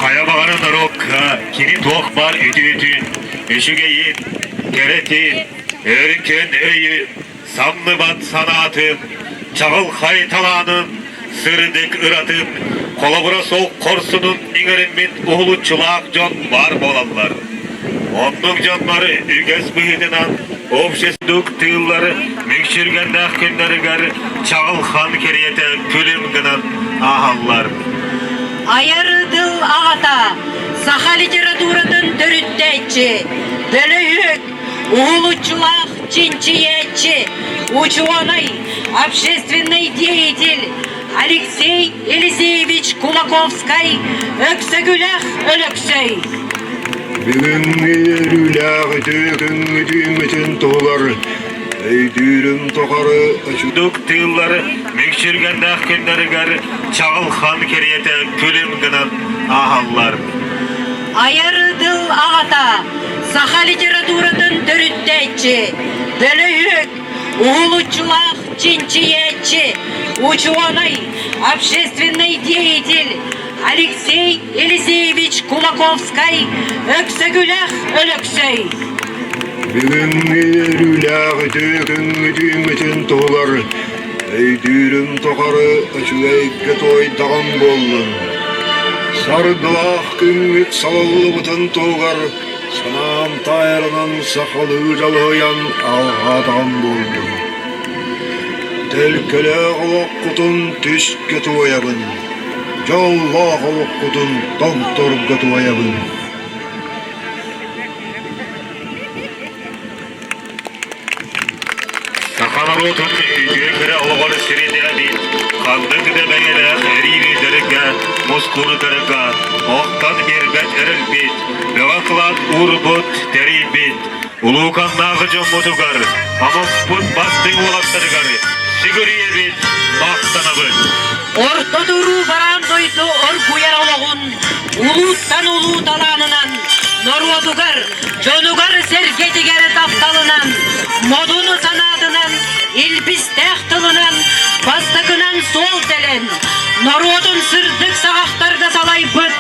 Speaker 2: Хайа баҕара норуокка кини туох баар үтүөтүн, үчүгэйин, кэрэтин, өркөн өйүн, самныбат санаатын, чаҕылхай талаанын, сырдык ыратын, холобура суох хорсунун иҥэриммит уһулуччулаах дьон баар буолаллар. Оннук дьоннор үгэс быһыытынан обществодук тыыллар мүкчүргэннээх күннэригэр чаҕылхан кэриэтэ күлүм гынан ааһаллар.
Speaker 1: Айар тыл аҕата, саха литературатын төрүттээччи, бөлөһүөк, уһулуччулаах чинчийээччи, учуонай, общественный деятель Алексей Елисеевич Кулаковскай Өксөкүлээх Өлөксөй.
Speaker 8: Бүгүҥҥү үөрүүлээх үтүө күҥҥүтүүммүтүн туһугар өйдүүрүм тухары
Speaker 2: Дук тыыллары мүкчүргэннээх күннэригэр чаҕылхан кэриэтэ күлүм гынан ааһаллар.
Speaker 1: Айар тыл аҕата, саха литературатын төрүттээччи, бөлөһүөк, уһулуччулаах чинчийээччи, учуонай, общественный деятель Алексей Елисеевич Кулаковскай Өксөкүлээх Өлөксөй.
Speaker 8: Бүгүҥҥү үөрүүлээх үтүө күҥҥүтүүммүтүн туһугар өйдүүрүм тухары үчүгэйгэ туойдаҕым буоллун. Саргылаах күҥҥүт салаллыбытын туһугар санаам таайарынан сахалыы дьалыһыйан алҕаатаҕым буоллун. Төлкөлөөх олоххутун түскэ туойабын, дьоллоох олоххутун томторго туойабын.
Speaker 2: Саха норуотун үтүө кэрэ олоҕор сиринээбит. Ханнык да бэйэлээх эриирилэргэ, мускуурдарга охтон биэрбэт эрэлбит, бөҕө кылаат уурбут, тэрийбит, улууканнааҕы дьоммутугар, омукпут бастыҥ уолаттарыгар сүгүрүйэбит, махтанабыт.
Speaker 1: Орто туруу бараан дойду оргуйар олоҕун улууттан улуу талаанынан, норуотугар, дьонугар-сэргэтигэр тапталынан, модун санаатынан, илбистээх тылынан бастакынан суол тэлэн, норуотун сырдык саҕахтарга салайбыт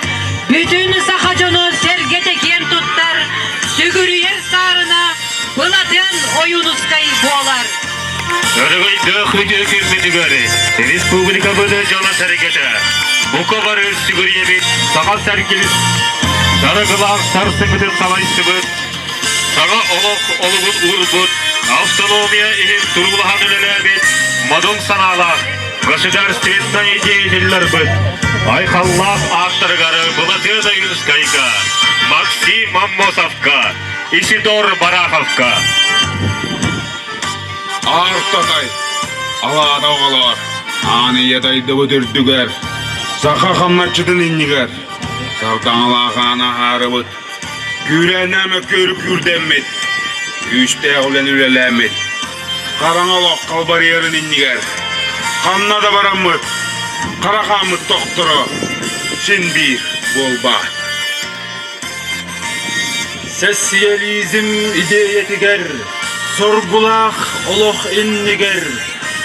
Speaker 1: бүтүн саха дьоно сэргэтэ киэн туттар, сүгүрүйэр саарына Былатыан Ойуунускай буолар.
Speaker 2: Өрөгөйдөөх үтүө күммүтүгэр республикабыт дьоно-сэргэтэ бука бары сүгүрүйэбит саха сэргил сарыгылаах сарсыҥҥытын салайсыбыт саҥа олох олугун уурбут автономия иһин туруулаһан үлэлээбит модун санаалаах государственнай деятеллэрбит айхаллаах ааттарыгар Былатыан Ойуунскайга, Максим Аммосовка, Исидор Бараховка.
Speaker 6: Аар-татай, алаата оҕолоор, аан ийэ дойдубут үрдүгэр, саха хамначчытын иннигэр, сардаҥалаах аан аһаарыбыт, күүрээннээх мөккүөрү күүрдэммит, күүстээх үлэни үлэлээммит, хараҥа олох халбарыйарын иннигэр, ханна да бараммыт, хара хааммыт тохторо син биир буолбаат.
Speaker 9: Сэссийэлиизм идиэйэтигэр, соргулаах олох иннигэр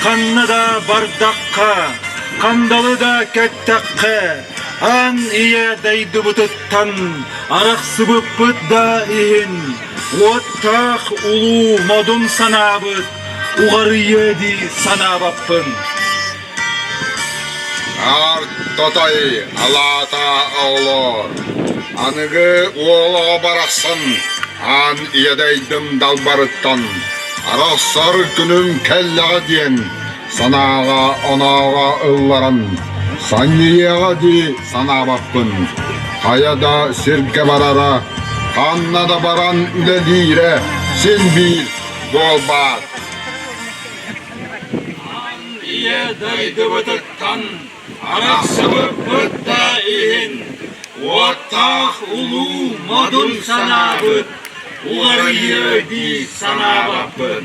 Speaker 9: ханна да бардахха, хандалы да кэттэххэ, аан ийэ дойдубутуттан арахсыбыппыт да иһин, уоттаах улуу модун санаабыт уҕарыйыа дии санаабаппын.
Speaker 10: Аар тотой алаата оҕолоор, аныгы уол оҕо барахсан аан ийэ дойдум далбарыттан арахсар күнүм кэллэҕэ диэн санааҕа-онооҕо ылларан санньыйыаҕа дии санаабаппын. Хайа да сиргэ барара, ханна да баран үлэлиирэ син биир буолбаат.
Speaker 9: Ийэ дойдубутуттан арахсыбыппыт да иһин, уоттаах улуу модун санаабыт уларыйыа дии санаабаппын.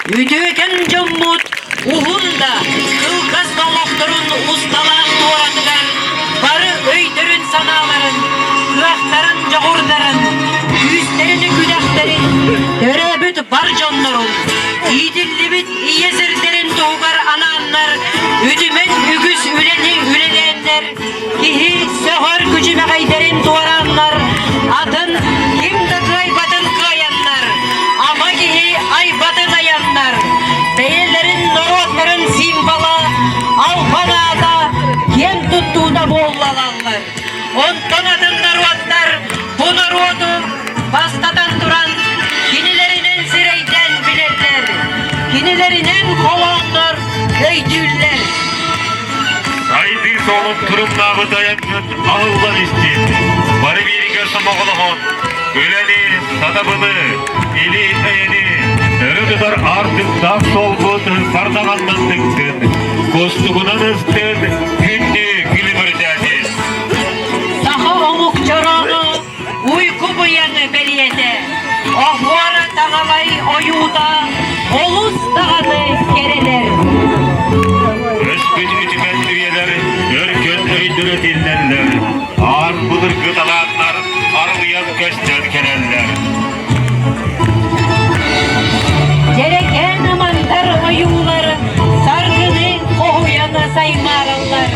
Speaker 1: Үтүөкэн дьоммут уһун да, кылгас да олохторун усталаах туоратыгар бары өйдөрүн-санааларын, кыахтарын-дьоҕурдарын, күүстэрин-күдэхтэрин төрөөбүт бар дьоннорун, иитиллибит ийэ сирдэрин туһугар анааннар үтүмэн үгүс үлэни үлэлээннэр, киһи сөҕөр күчүмэҕэйдэрин туорааннар, атын ким да кыайбатын кыайаннар, ама киһи айбатын айаннар, бэйэлэрин норуоттарын символа, албан аата киэн туттуута буоллалаллар. Онтон атын норуоттар бу норуоту бастатан туран кинилэринэн сирэйдээн билэллэр, кинилэринэн холооннор өйдүүллэр.
Speaker 2: Сайдыы суолун турумнаабыт айанньыт аһыллан истин. Бары бииргэ сомоҕолоһон, үлэни, сатабылы, или-эйэни өрө тутар аартыктаах суолбут сардаҥаннан тыктын, кустугунан ыстын, күндү күлүмүрдээтин.
Speaker 1: Саха омук чорооно уйку быйаҥы бэлиэтэ, оһуора таҥалай ойуута олус даҕаны кэрэлэр.
Speaker 2: Өспүт үтүмэн үйэлэр өркөн өйдөрө тиллэллэр, аан былыргы талааннар арылыйан көстөн кэлэллэр.
Speaker 1: Дьэрэкээн ымандар ойуулар саргыны хоһуйан саймаараллар.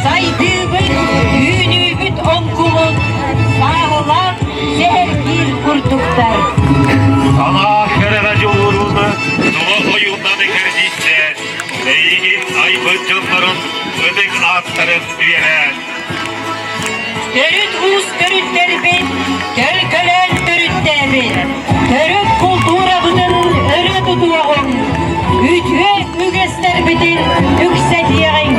Speaker 1: Сайдыыбыт, үүнүүбүт оҥкулун сааһылаан сэһэргиир курдуктар.
Speaker 2: Санаа кэрэҕэ дьулуурун тула ойууннан кэрдиистэ, эйигин айбыт дьоннорун ытык ааттарын үйэлээн.
Speaker 1: Төрүт уус төрүттэрбит, төлкөлөөн төрүттээбит, төрүт култуурабытын өрө тутуоҕуҥ, үтүө үгэстэрбитин үксэтиэҕиҥ.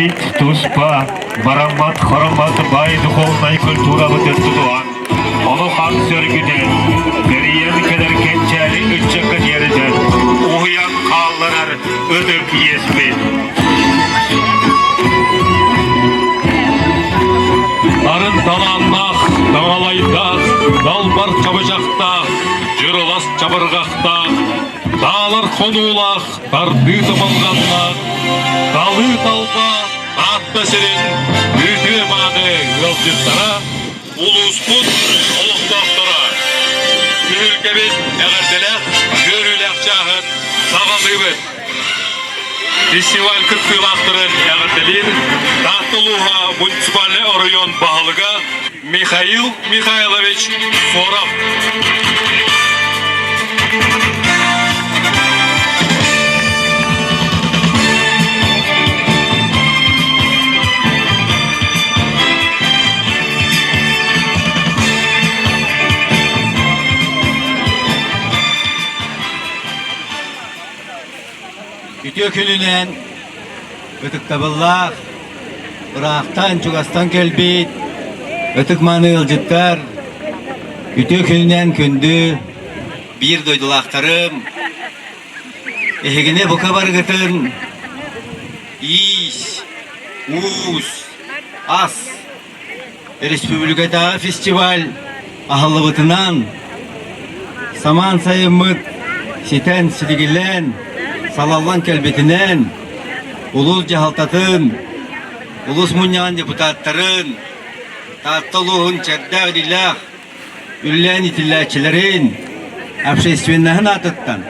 Speaker 2: Бэйэбит туспа бараммат хороммот баай духовнай культурабытын тутуһан, олухан сөргүтэн, кэрийэн кэлэр кэнчээри ыччакка тиэрдэн, уһуйан хаалларар ытык иэспит.
Speaker 7: Нарын талааннаах, таҥалайдаах, далбар чабычахтаах, дьырылас чабырҕахтаах, таалар хонуулаах, тардыы табылҕаннаах, талыы талба Таатта сирин үтүө-мааны ыалдьыттара, улууспут олохтоохторо. Түһүлгэбит эҕэрдэлээх, үөрүүлээх чааһын саҕалыыбыт. Фестиваль кыттыылаахтарын эҕэрдэлиир Таатта улууһа муниципальнай оройуон баһылыга Михаил Михайлович Соров.
Speaker 9: Үтүө күнүнэн ытыктабыллаах, ыраахтан, чугастан кэлбит ытык-мааны ыалдьыттар, үтүө күнүнэн күндү биир дойдулаахтарым, эһигини бука барыгытын иис, уус, ас республикатааҕы фестиваль аһыллыбытынан самаан сайыммыт ситэн силигилээн салаллан кэлбитинэн улуус дьаһалтатын, улуус мунньаҕын депутаттарын, Таатта улууһун чэрдээх илиилээх үлэлээн итиллээччилэрин, общественноһын аатыттан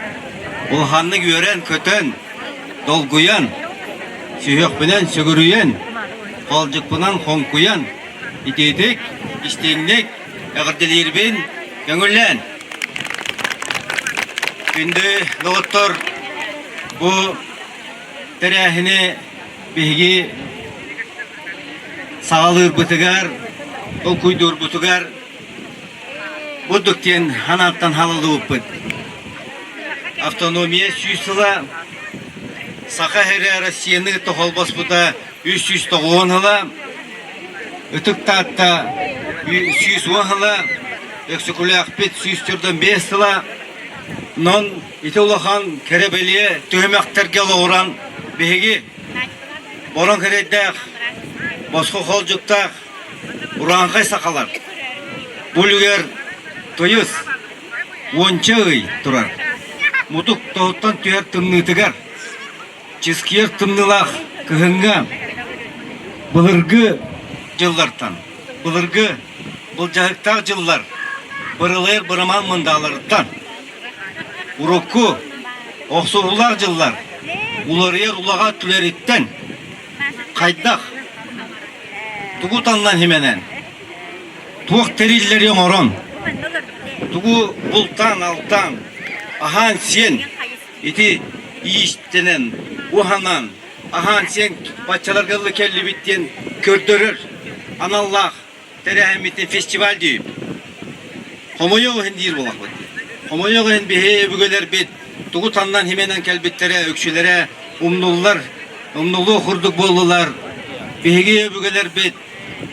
Speaker 9: улаханнык үөрэн-көтөн, долгуйан, сүһүөхпүнэн сүгүрүйэн, хоолдьукпунан хоҥкуйан, итиитик, истиҥник эҕэрдэлиирбин көҥүллээн. Күндү доҕоттор, бу тэрээһини биһиги саҕалыырбытыгар, толкуйдуурбутугар бурдук диэн ханааттан халаллыбыппыт. Автономия 100 сыла Саха сирэ Россияны кытта холбоспута 390 сыла, Ытык Таатта 110 сыла, Өксөкүлээхпит 145 сыла. Онон ити улахан кэрэ-бэлиэ түһүмэхтэргэ олоҕуран биһиги Бороҥ кэрэйдээх, босхо холдьуктаах урааҥхай сахалар бу үлүгэр тыйыс уонча ый турар. Мутук тоһуттан түһэр тымныытыгар, чыскыйар тымныылаах кыһыҥҥа былыргы дьыллартан, былыргы былдьаһыктаах дьыллар бырылайар бырамаан мындааларыттан Урукку охсуһуулаах дьыллар уларыйар улаҕа түлэриттэн хайдах, тугу таҥнан химэнэн, туох тэриллэри оҥорон, тугу бултаан-алтаан, аһаан-сиэн ити иистэнэн, уһанан, аһаан-сиэн баччаларга дылы кэллибит диэн көрдөрөр аналлаах тэрээһиммитин фестиваль диибит. Хомойуох иһин диир буолахпыт. Хомойуох иһин биһи өбүгэлэрбит тугу таннан химэнэн кэлбиттэрэ үксүлэрэ умнуллар, умнулуох курдук буоллулар. Биһиги өбүгэлэрбит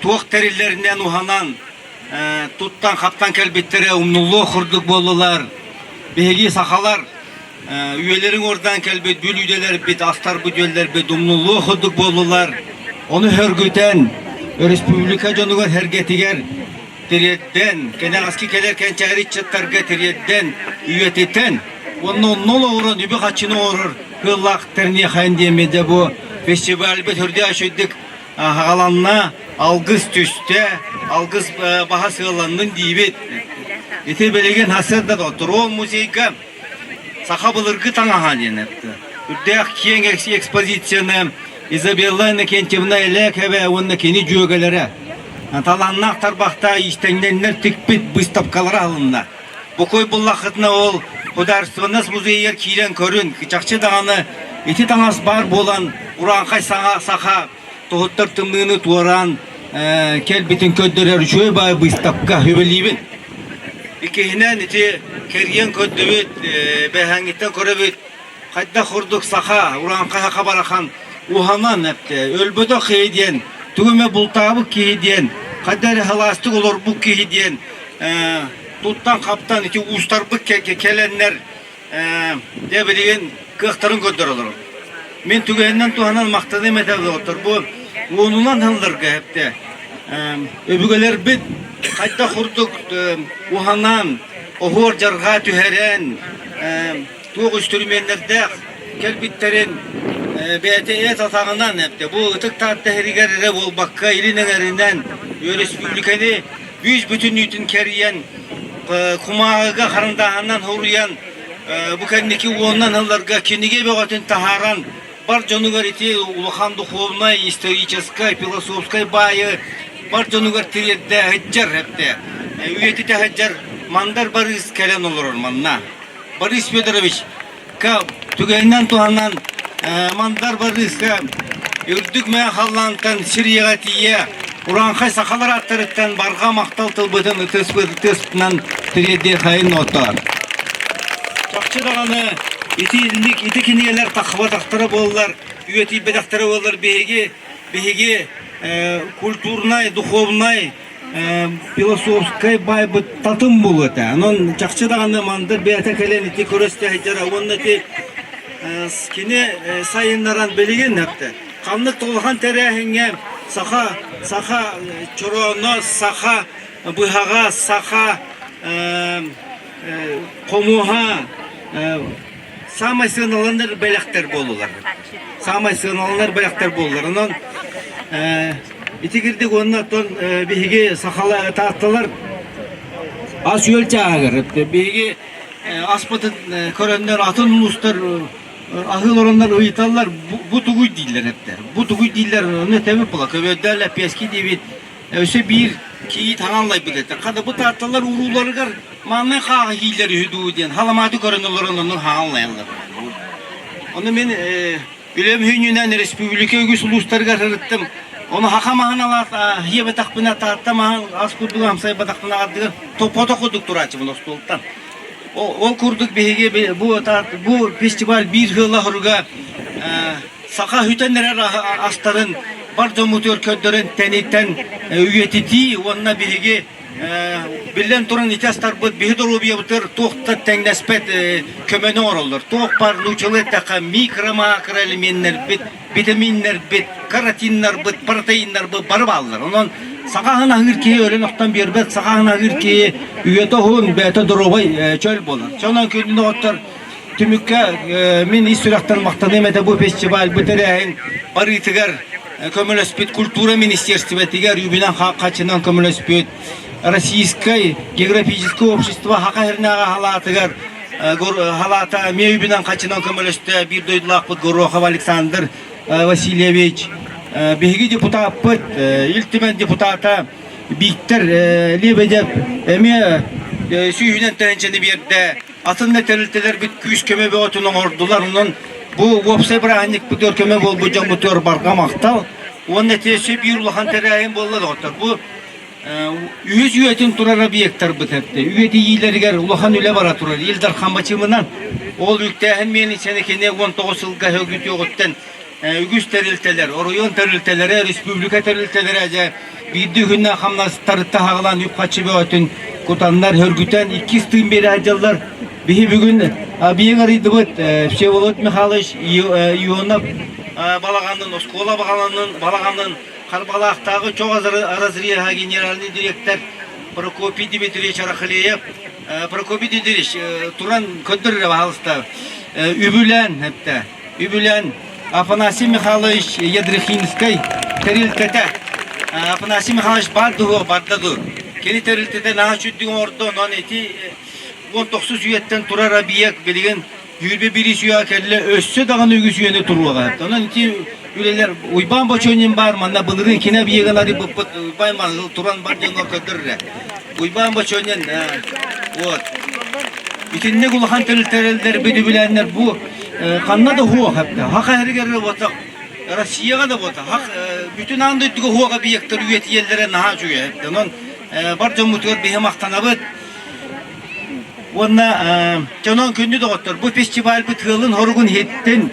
Speaker 9: туох тэриллэринэн уһанан, туттан-хаптан кэлбиттэрэ умнуллуох курдук буоллулар. Биһиги сахалар үйэлэрин уордаан кэлбит бүлүүдэлэрбит, астарбыт-үөллэрбит умнуллуох курдук буоллулар. Ону сөргүтэн, өрөспүүбүлүкэ дьонугар сэргэтигэр тириэрдэн, кэнэҕэски кэлэр кэнчээри ыччаттарга тириэрдэн, үйэтитэн, уонна онно олоҕуран үбү-харчыны оҥорор кыаллаах тэрниэхэйин диэммит дьэ бу фестивальбыт үрдээх үчүгэйдик аҕаланна, алгыс түстэ, алгыс баһа сыалланнын диибит. Ити билигин сарсыарда Трон музейга Саха былыргы таҥаһа диэн эттэ. Үрдээх киэҥ экспозицияны Изабелла Иннокентьевна Элээкэбэ уонна кини дьүөгэлэрэ талааннаах тарбахтаах иистэнньэннэр тикпит быыстапкалара аһылынна. Бокуой буллаххытына ол Художественность музейыгар киирэн көрүн, чахчы даҕаны ити таҥас баар буолан урааҥхай саҥа саха тоһуттар тымныыны туораан кэлбитин көрдөрөр үчүгэй баай быыстапка үбэлиибин. Иккиһинэн ити кэрийэн көрдүбүт, бэһээҥҥиттэн көрөбүт, хайдах курдук саха, урааҥхай саха барахан. уһанан эптэ өлбөтөх киһи диэн, тугу эмэ бултаабыт киһи диэн, хайда эрэ халаастык олорбут киһи диэн туттан-хаптан ити уустарбыт кэлэннэр дьэ билигин кыахтарын көрдөрөлөр. Мин түгэнинэн туһанан махтаныам этэ доҕоттор бу уонунан сылларга эптэ өбүгэлэрбит хайдах курдук уһанан, оһуор-дьарҕаа түһэрэн, туох үстүрүмүөннэрдээх кэлбиттэрин бэйэтэ эт атаҕынан эптэ бу ытык Таатта иһигэр эрэ буолбакка илин эҥэринэн өрөспүүбүлүкэни бүүс бүтүннүүтүн кэрийэн кумааҕыга харандааһынан суруйан бу кэнники уонунан сылларга кинигэ бөҕөтүн таһааран бар дьонугар ити улахан духовнай, историческай, философскай баайы бар дьонугар тириэрдэ сылдьар эптэ үйэтитэ сылдьар Мандар Барыыс кэлэн олорор манна. Борис Федорович түгэнинэн туһанан Мандар Барыыска үрдүк мэҥэ халлаантан сир ийэҕэ тиийэ урааҥхай сахалар ааттарыттан барҕа махтал тылбытын ытыспытынан тириэрдиэхэйин оттоор. Чахчы даҕаны ити инник ити кинигэлэр таххыбатахтара буоллар, үйэтийбэтэхтэрэ буоллар биһиги биһиги культурнай, духовнай философскай байбыт татым буолуо этэ. Онон чахчы даҕаны мандар бэйэтэ кэлэн ити көрөстө сылдьара уонна ити кини сайыннаран билигин эптэ ханнык да улахан тэрээһиҥҥэ саха саха чорооно, саха быһаҕа, саха хомуһа саамай сыаналанар бэлэхтэр буоллулар. Саамай сыаналанар бэлэхтэр буоллулар. Онон ити кирдик уонна оттон биһиги сахала таатталар ас-үөл чааһыгар биһиги аспытын көрөннөр атын улуустар аһыы олороннор ыйыталлар бу тугуй дииллэр эптэр. Бу тугуй дииллэр ону этэбит була көбүөрдээх лэппиэски диэбит Өссө биир кийиит хаҥаллайбыт этэ. Хата бу таатталар урууларыгар маннай хааҕы иилэр үһү дуу диэн халамааты көрөн олорон оннук хаҥаллайаллар. Ону мин үлэм хүннүнэн республика үгүс улуустарыгар сырыттым. Ону хаха маһын алаат иэбэтэхпинэ таатта маһын ас курдук амсайбатахпына ардыгар топпото курдук турааччыбын остуолтан. Ол курдук биһиги бу бу фестиваль биир сыла хоруга саха үтэн эрэр астарын бар дьоммутугар көрдөрөн тэнитэн үйэтитии уонна биһиги биллэн туран ити астарбыт биһи доруобуйабытыгар туох да тэҥнэспэт көмөнү оҥороллор. Туох баар нууччалыы эттэххэ микро-макро элеменнэрбит, витаминнэрбит, каротиннарбыт, протеиннарбыт бары бааллар. Онон саха аһын аһыыр киһи өлөн охтон биэрбэт, саха аһын аһыыр киһи үйэтэ уһун, бэйэтэ доруобай чөл буолар. Сонон күндү доҕоттор Түмүккэ мин ис сүрэхтэн махтаныам этэ бу фестиваль бу тэрээһин барыытыгар көмөлөспүт культура министерствотыгар үбүнэн хаччынан көмөлөспүт Российскай географическое общество Хаха Хернааҕа халаатыгар халаата эмиэ үбүнэн хаччынан көмөлөстө биир дойдулаахпыт Горохов Александр Васильевич биһиги депутаппыт Ил Түмэн депутата Виктор Лебедев эмиэ сүүһүнэн тыһыынчаны биэрдэ Атын да тэрилтэлэрбит күүс-көмө бөҕөтүн оҥордулар. Онон бу уопсай бырааһынньыкпытыгар көмө буолбут дьоммутугар барҕа махтал. Уонна ити өссө биир улахан тэрээһин буолла доҕоттор. Бу үһүс үйэтин турар объектарбыт эттэ. Үйэтийиилэригэр улахан үлэ бара турар. Ил Дархан бачыымынан ол үктээһин миэлинсэни кини 19 сылга үтүөҕүттэн үгүс тэрилтэлэр, оройуон тэрилтэлэрэ, республика тэрилтэлэрэ дьэ биирдии күннээх хамнастарыттан хаҕылаан үп-харчы бөҕөтүн кутаннар, хөргүтэн иккис тыын биэрэ сылдьаллар. Биһи бүгүн биһиги арыйдыбыт Всеволод Михайлович Ионов балаҕанын, оскуола балаҕанын, балаҕанын Харбалаахтааҕы чох разреһа генеральный директор Прокопий Дмитриевич Арахлеев. Прокопий Дмитриевич туран көрдөр эрэ баһаалыста үбүлээн эптэ Үбүлээн Афанасий Михайлович Ядрихинскай тэрилтэтэ. Афанасий Михайлович баар дуо, барда дуу. Кини тэрилтэтэ наһаа үчүгдүк оҥордо, онон ити 19 үйэттэн турар объект билигин сүүрбэ биирис үйэҕэ кэллэ, өссө даҕаны үгүс үйэни туруоҕа. Онон ити үлэлэр Уйбаан Бочонин баар, манна былырыын кини объегын арыйбыппыт, Уйбаан манна туран бар дьоҥҥо көрдөрөр. Уйбаан Бочонин, вот. Итинник улахан тэрилтэлэр үбүлээннэр бу ханна да хуох эптэ. Хаха эригэр буотах Россияҕа да буотах. Хах бүтүн аан дойдуга хуох объектар үйэтийэллэрэ наһаа үчүгэй эптэ. Онон бар дьоммутугар биһи махтанабыт. Уонна дьонон күндү доҕоттор, бу фестивальбыт ыалын хоругун иһиттин.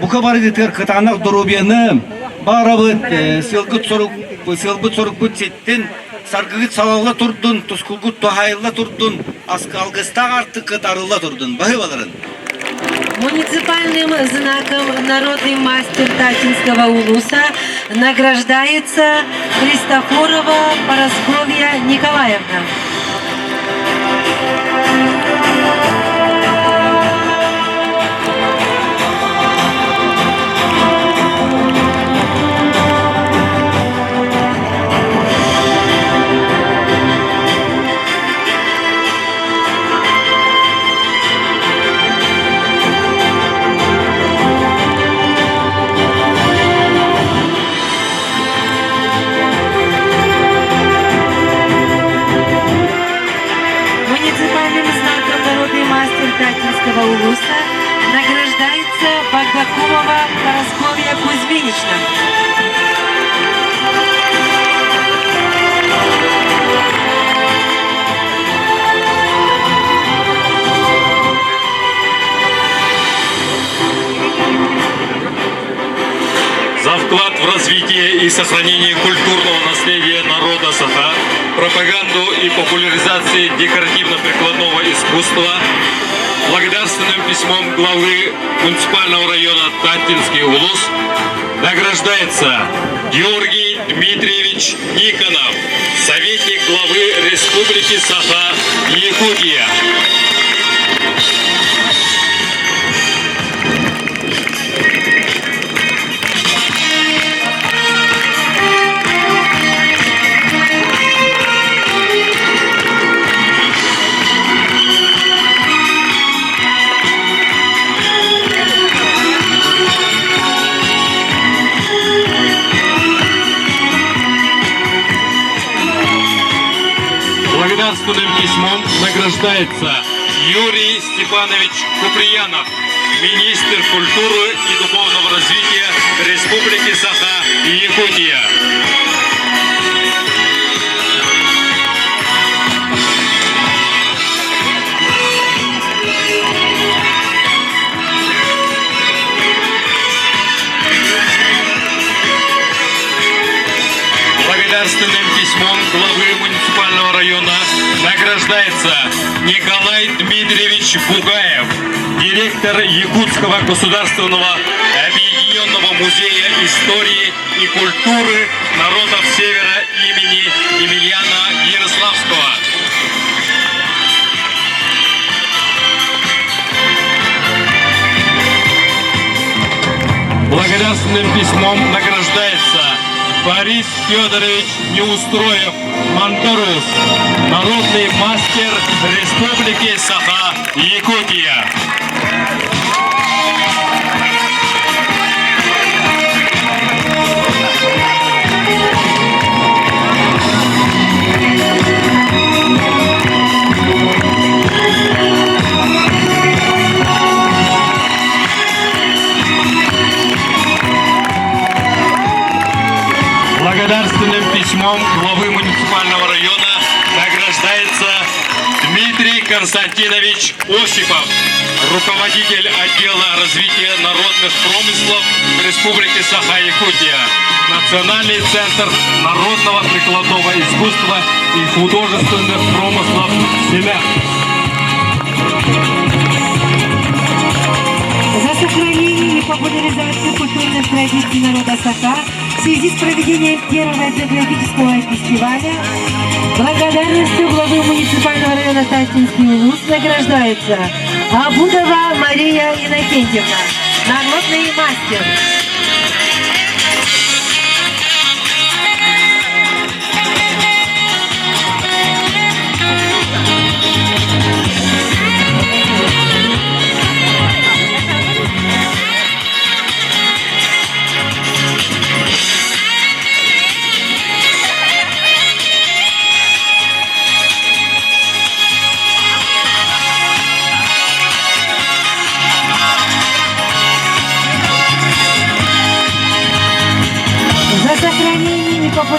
Speaker 9: Бука барыгытыгар кытаанах доруобуйаны баарабыт, сыалгыт сорук, сыалбыт сорукпут ситтин, саргыгыт салалла турдун, тускулгут туһаайылла турдун, алгыстаах артыккыт арылла турдун. Баһыыбаларын!
Speaker 1: Муниципальным знаком «Народный мастер Таттинского улуса» награждается Христофорова Парасковья Николаевна. Муниципальным знаком народный мастер Таттинского улуса награждается Багдакумова Парасковья Кузьминична.
Speaker 7: За вклад в развитие и сохранение культурного наследия народа Саха, пропаганду и популяризацию декоративно-прикладного искусства, благодарственным письмом главы муниципального района Таттинский улус награждается Георгий Дмитриевич Никонов, советник главы Республики Саха, Якутия. Благодарственным письмом награждается Юрий Степанович Куприянов, министр культуры и духовного развития Республики Саха и Якутия. Благодарственным письмом главы муниципального района награждается Николай Дмитриевич Бугаев, директор Якутского государственного объединенного музея истории и культуры народов Севера имени Емельяна Ярославского. Благодарственным письмом награждается Борис Федорович Неустроев Монторус, народный мастер Республики Саха-Якутия. Благодарственным письмом главы муниципального района награждается Дмитрий Константинович Осипов, руководитель отдела развития народных промыслов Республики Саха-Якутия, Национальный центр народного прикладного искусства и художественных промыслов «Семя».
Speaker 1: За сохранение и популяризацию культурных традиций народа Саха в связи с проведением первого этнографического фестиваля благодарностью главы муниципального района Таттинский улус награждается Абудова Мария Иннокентьевна, народный мастер.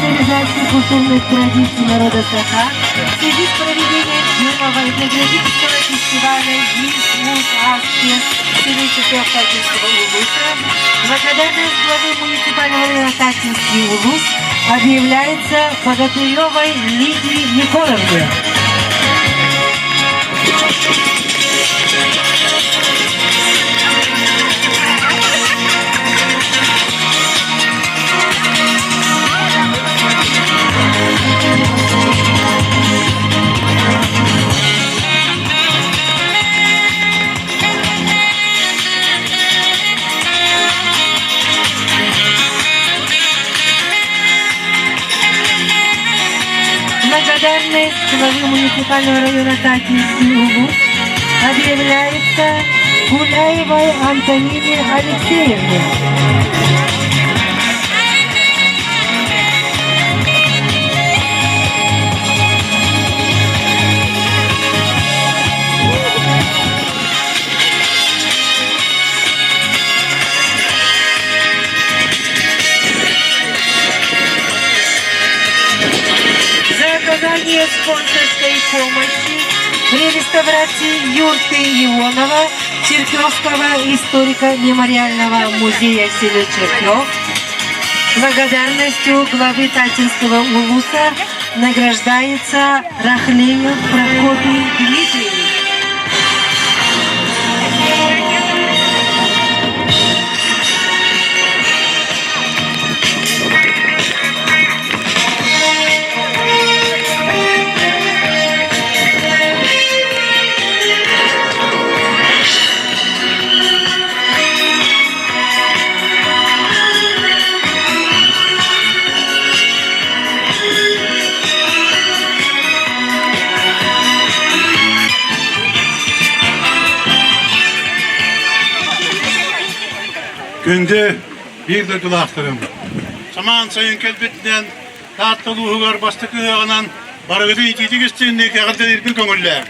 Speaker 1: популяризации культурных традиций народа Саха в связи с проведением первого этнографического фестиваля «Ис Ас в селе Чехов-Таттинского улуса благодарность главы муниципального района Таттинский улус объявляется Богатыревой Лидии Егоровне. Благодарность главы муниципального района Татинский Улус объявляется Гуляевой Антонине Алексеевне. За оказание спонсорской помощи при реставрации юрты Ионова Черкесского историко-мемориального музея в селе Черкев благодарностью главы Татинского улуса награждается Рахлеев Прокопий Дмитриевич.
Speaker 11: Күндү биир дойдулаахтарым, самаан сайын кэлбитинэн Таатта улууһугар бастакы ыһыаҕынан барыгытын итиитик истиҥник эҕэрдэлиирбин көҥүллээ.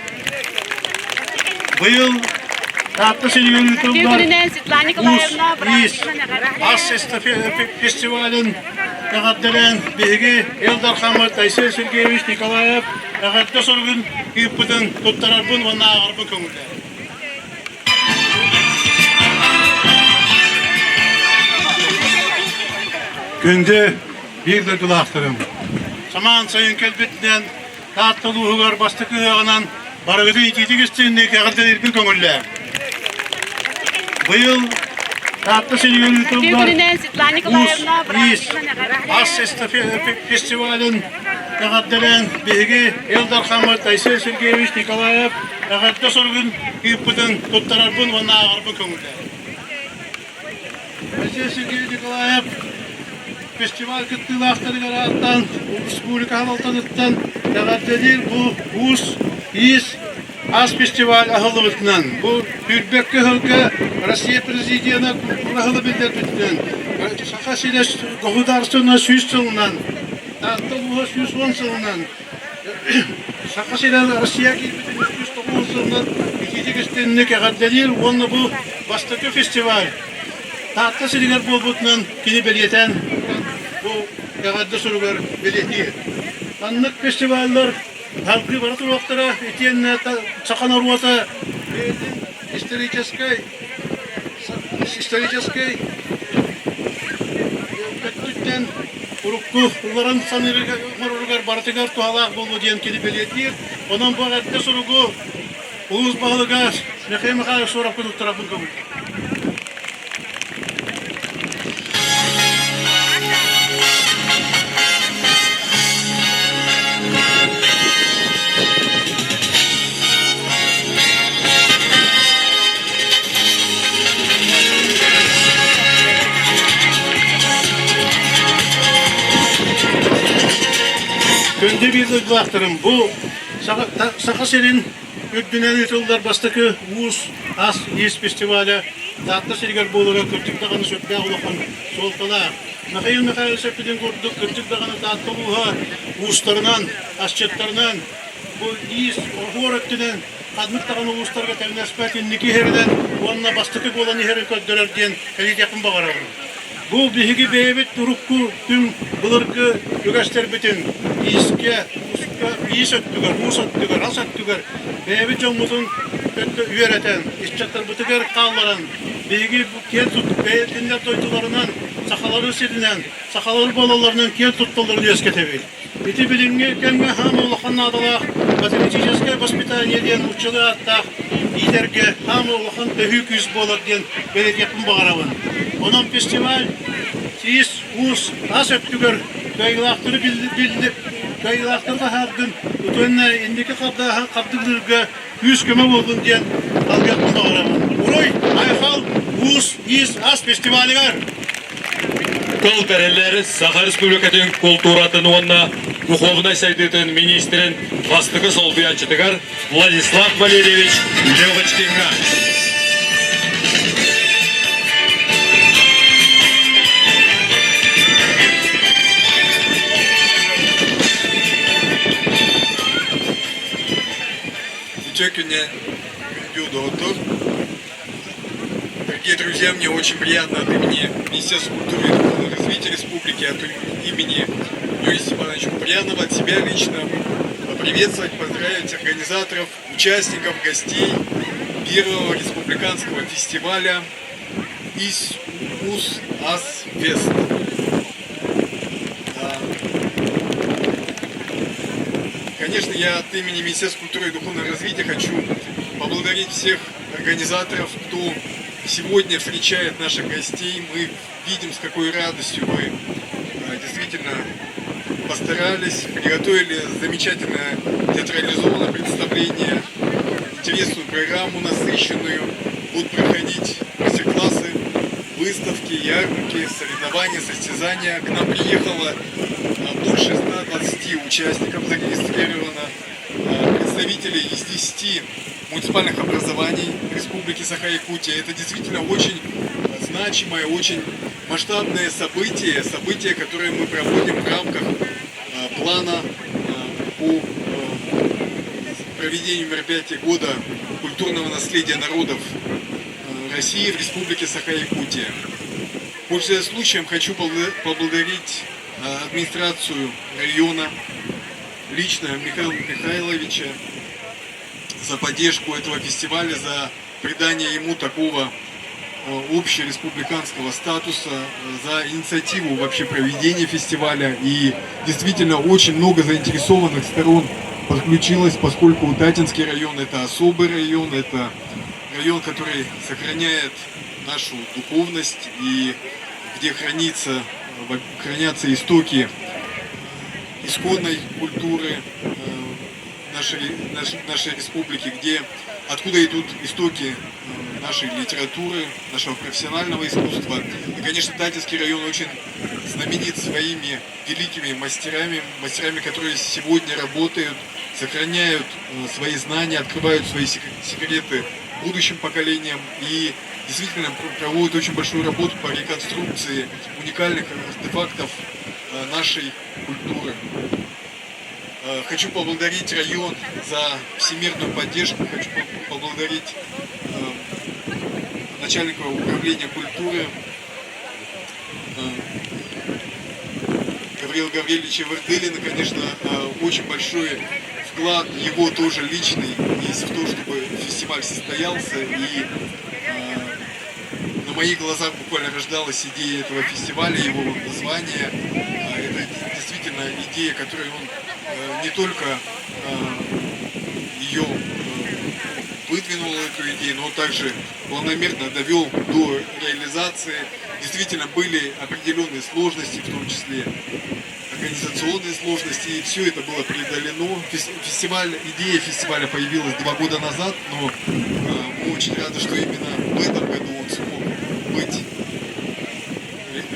Speaker 11: Быйыл Таатта сиригэр ыытыллар Уус Иис Ас фестивалын эҕэрдэлээн биһиги Ил Дархаммыт Айсен Сергеевич Николаев эҕэрдэ суругун ыыппытын туттарарбын уонна ааҕарбын көҥүллээ. Күндү биир дойдулаахтарым, самаан сайын кэлбитинэн Таатта улууһугар бастакы ыһыаҕынан барыгытын итиитик истиҥник эҕэрдэлиирбин көҥүллээ. Быйыл Таатта сиригэр ыытыллар Уус Иис Ас фестивалын эҕэрдэлээн биһиги Ил Дархаммыт Айсен Сергеевич Николаев эҕэрдэ суругун ыыппытын туттарарбын уонна ааҕарбын көҥүллээ. Айсен Сергеевич Николаев фестиваль кыттыылаахтарыгар ааттаан республика салалтатыттан эҕэрдэлиир бу уус иис ас фестиваль аһыллыбытынан бу сүүрбэккэ сылга Россия президена культура сыла биллэрбитинэн Саха сирэ государственнай 100 сылынан Таатта улууһа 110 сылынан Саха сирэ Россия киирбитин 309 сылынан итиитик истинник эҕэрдэлиир уонна бу бастакы фестиваль Таатта сиригэр буолбутунан кини бэлиэтээн бу эҕэрдэ суругар бэлиэтиир. Маннык фестиваллар салгыы бара туруохтара итиэннэ саха норуота бэйэтин историческай историческай өттүттэн урукку уларан саныырыгар оҥороругар барытыгар туһалаах буолуо диэн кини бэлиэтиир. Онон бу эҕэрдэ суругу улуус баһылыга Михаил Михайлович Суровка туттарарбын көҥүл. Күндү биир дойдулаахтарым, бу Саха сирин үрдүнэн ыытыллар бастакы уус ас иис фестиваля Таатта сиригэр буолара кырдьык даҕаны сүрдээх улахан суолталаах. Михаил Михайлович эппитин курдук, кырдьык даҕаны Таатта улууһа уустарынан, асчыттарынан, бу иис оһуор өттүнэн ханнык даҕаны улуустарга тэҥнэспэт инники иһэринэн уонна бастакы буолан иһэрин көрдөрөр диэн этиэхпин баҕарабын. Бу биһиги бэйэбит урукку түҥ былыргы үгэстэрбитин иискэ, иис өттүгэр, уус өттүгэр, ас өттүгэр бэйэбит дьоммутун үөрэтэн, ыччаттарбытыгар хаалларан, биһиги киэн бэйэтиннэр дойдуларынан, сахалары сиринэн, сахалар буолалларынан киэн тутталларын үөскэтэбит. Ити билиҥҥи кэмҥэ хаама улахан наадалаах патриотическое воспитание диэн нууччалыы ааттаах иитэргэ хаама улахан төһүү күүс буолар диэн бэлиэтиэхпин баҕарабын. Онон фестиваль тиис, уус, ас өттүгэр кыайыылаахтары биллип, кыайыылаахтары таһаардын, итиэннэ инники хардыылыырга күүс-көмө буоллун диэн алгыахпын баҕарабын. Уруй, айхал, уус, иис, ас фестивалыгар!
Speaker 12: Тыл бэриллэр Саха Республикатын култууратын уонна духовнай сайдыытын министрин бастакы солбуйааччытыгар Владислав Валерьевич Левочкиҥҥа.
Speaker 13: Үтүө күнү күндү доҕоттор. Дорогие друзья, мне очень приятно от имени Министерства культуры и духовного развития Республики, от имени Юрия Степановича Куприянова, от себя лично поприветствовать, поздравить организаторов, участников, гостей первого республиканского фестиваля «Ис Ус Ас Фест». Конечно, я от имени Министерства культуры и духовного развития хочу поблагодарить всех организаторов, кто сегодня встречает наших гостей. Мы видим, с какой радостью вы действительно постарались, приготовили замечательное театрализованное представление, интересную программу насыщенную. Будут проходить мастер-классы, выставки, ярмарки, соревнования, состязания. К нам приехало больше 120 участников зарегистрировано, представителей из 10 муниципальных образований Республики Саха-Якутия. Это действительно очень значимое, очень масштабное событие, событие, которое мы проводим в рамках плана по проведению мероприятий года культурного наследия народов России в Республике Саха-Якутия. Пользуясь случаем, хочу поблагодарить администрацию района, лично Михаила Михайловича за поддержку этого фестиваля, за придание ему такого общереспубликанского статуса, за инициативу вообще проведения фестиваля. И действительно очень много заинтересованных сторон подключилось, поскольку Таттинский район это особый район, это район, который сохраняет нашу духовность и где хранится, хранятся истоки исконной культуры нашей, нашей, нашей республики, где, откуда идут истоки нашей литературы, нашего профессионального искусства. И, конечно, Таттинский район очень знаменит своими великими мастерами, мастерами, которые сегодня работают, сохраняют свои знания, открывают свои секреты будущим поколениям и действительно проводят очень большую работу по реконструкции уникальных артефактов нашей культуры. Хочу поблагодарить район за всемирную поддержку, хочу поблагодарить начальника управления культуры Гаврила Гавриловича Вырдылина, конечно, очень большой вклад его тоже личный есть в то, чтобы фестиваль состоялся. И на моих глазах буквально рождалась идея этого фестиваля, его название. Это действительно идея, которую он не только ее выдвинул эту идею, но также планомерно довел до реализации. Действительно были определенные сложности, в том числе организационные сложности, и все это было преодолено. Фестиваль, идея фестиваля появилась 2 года назад, но мы очень рады, что именно в этом году он смог быть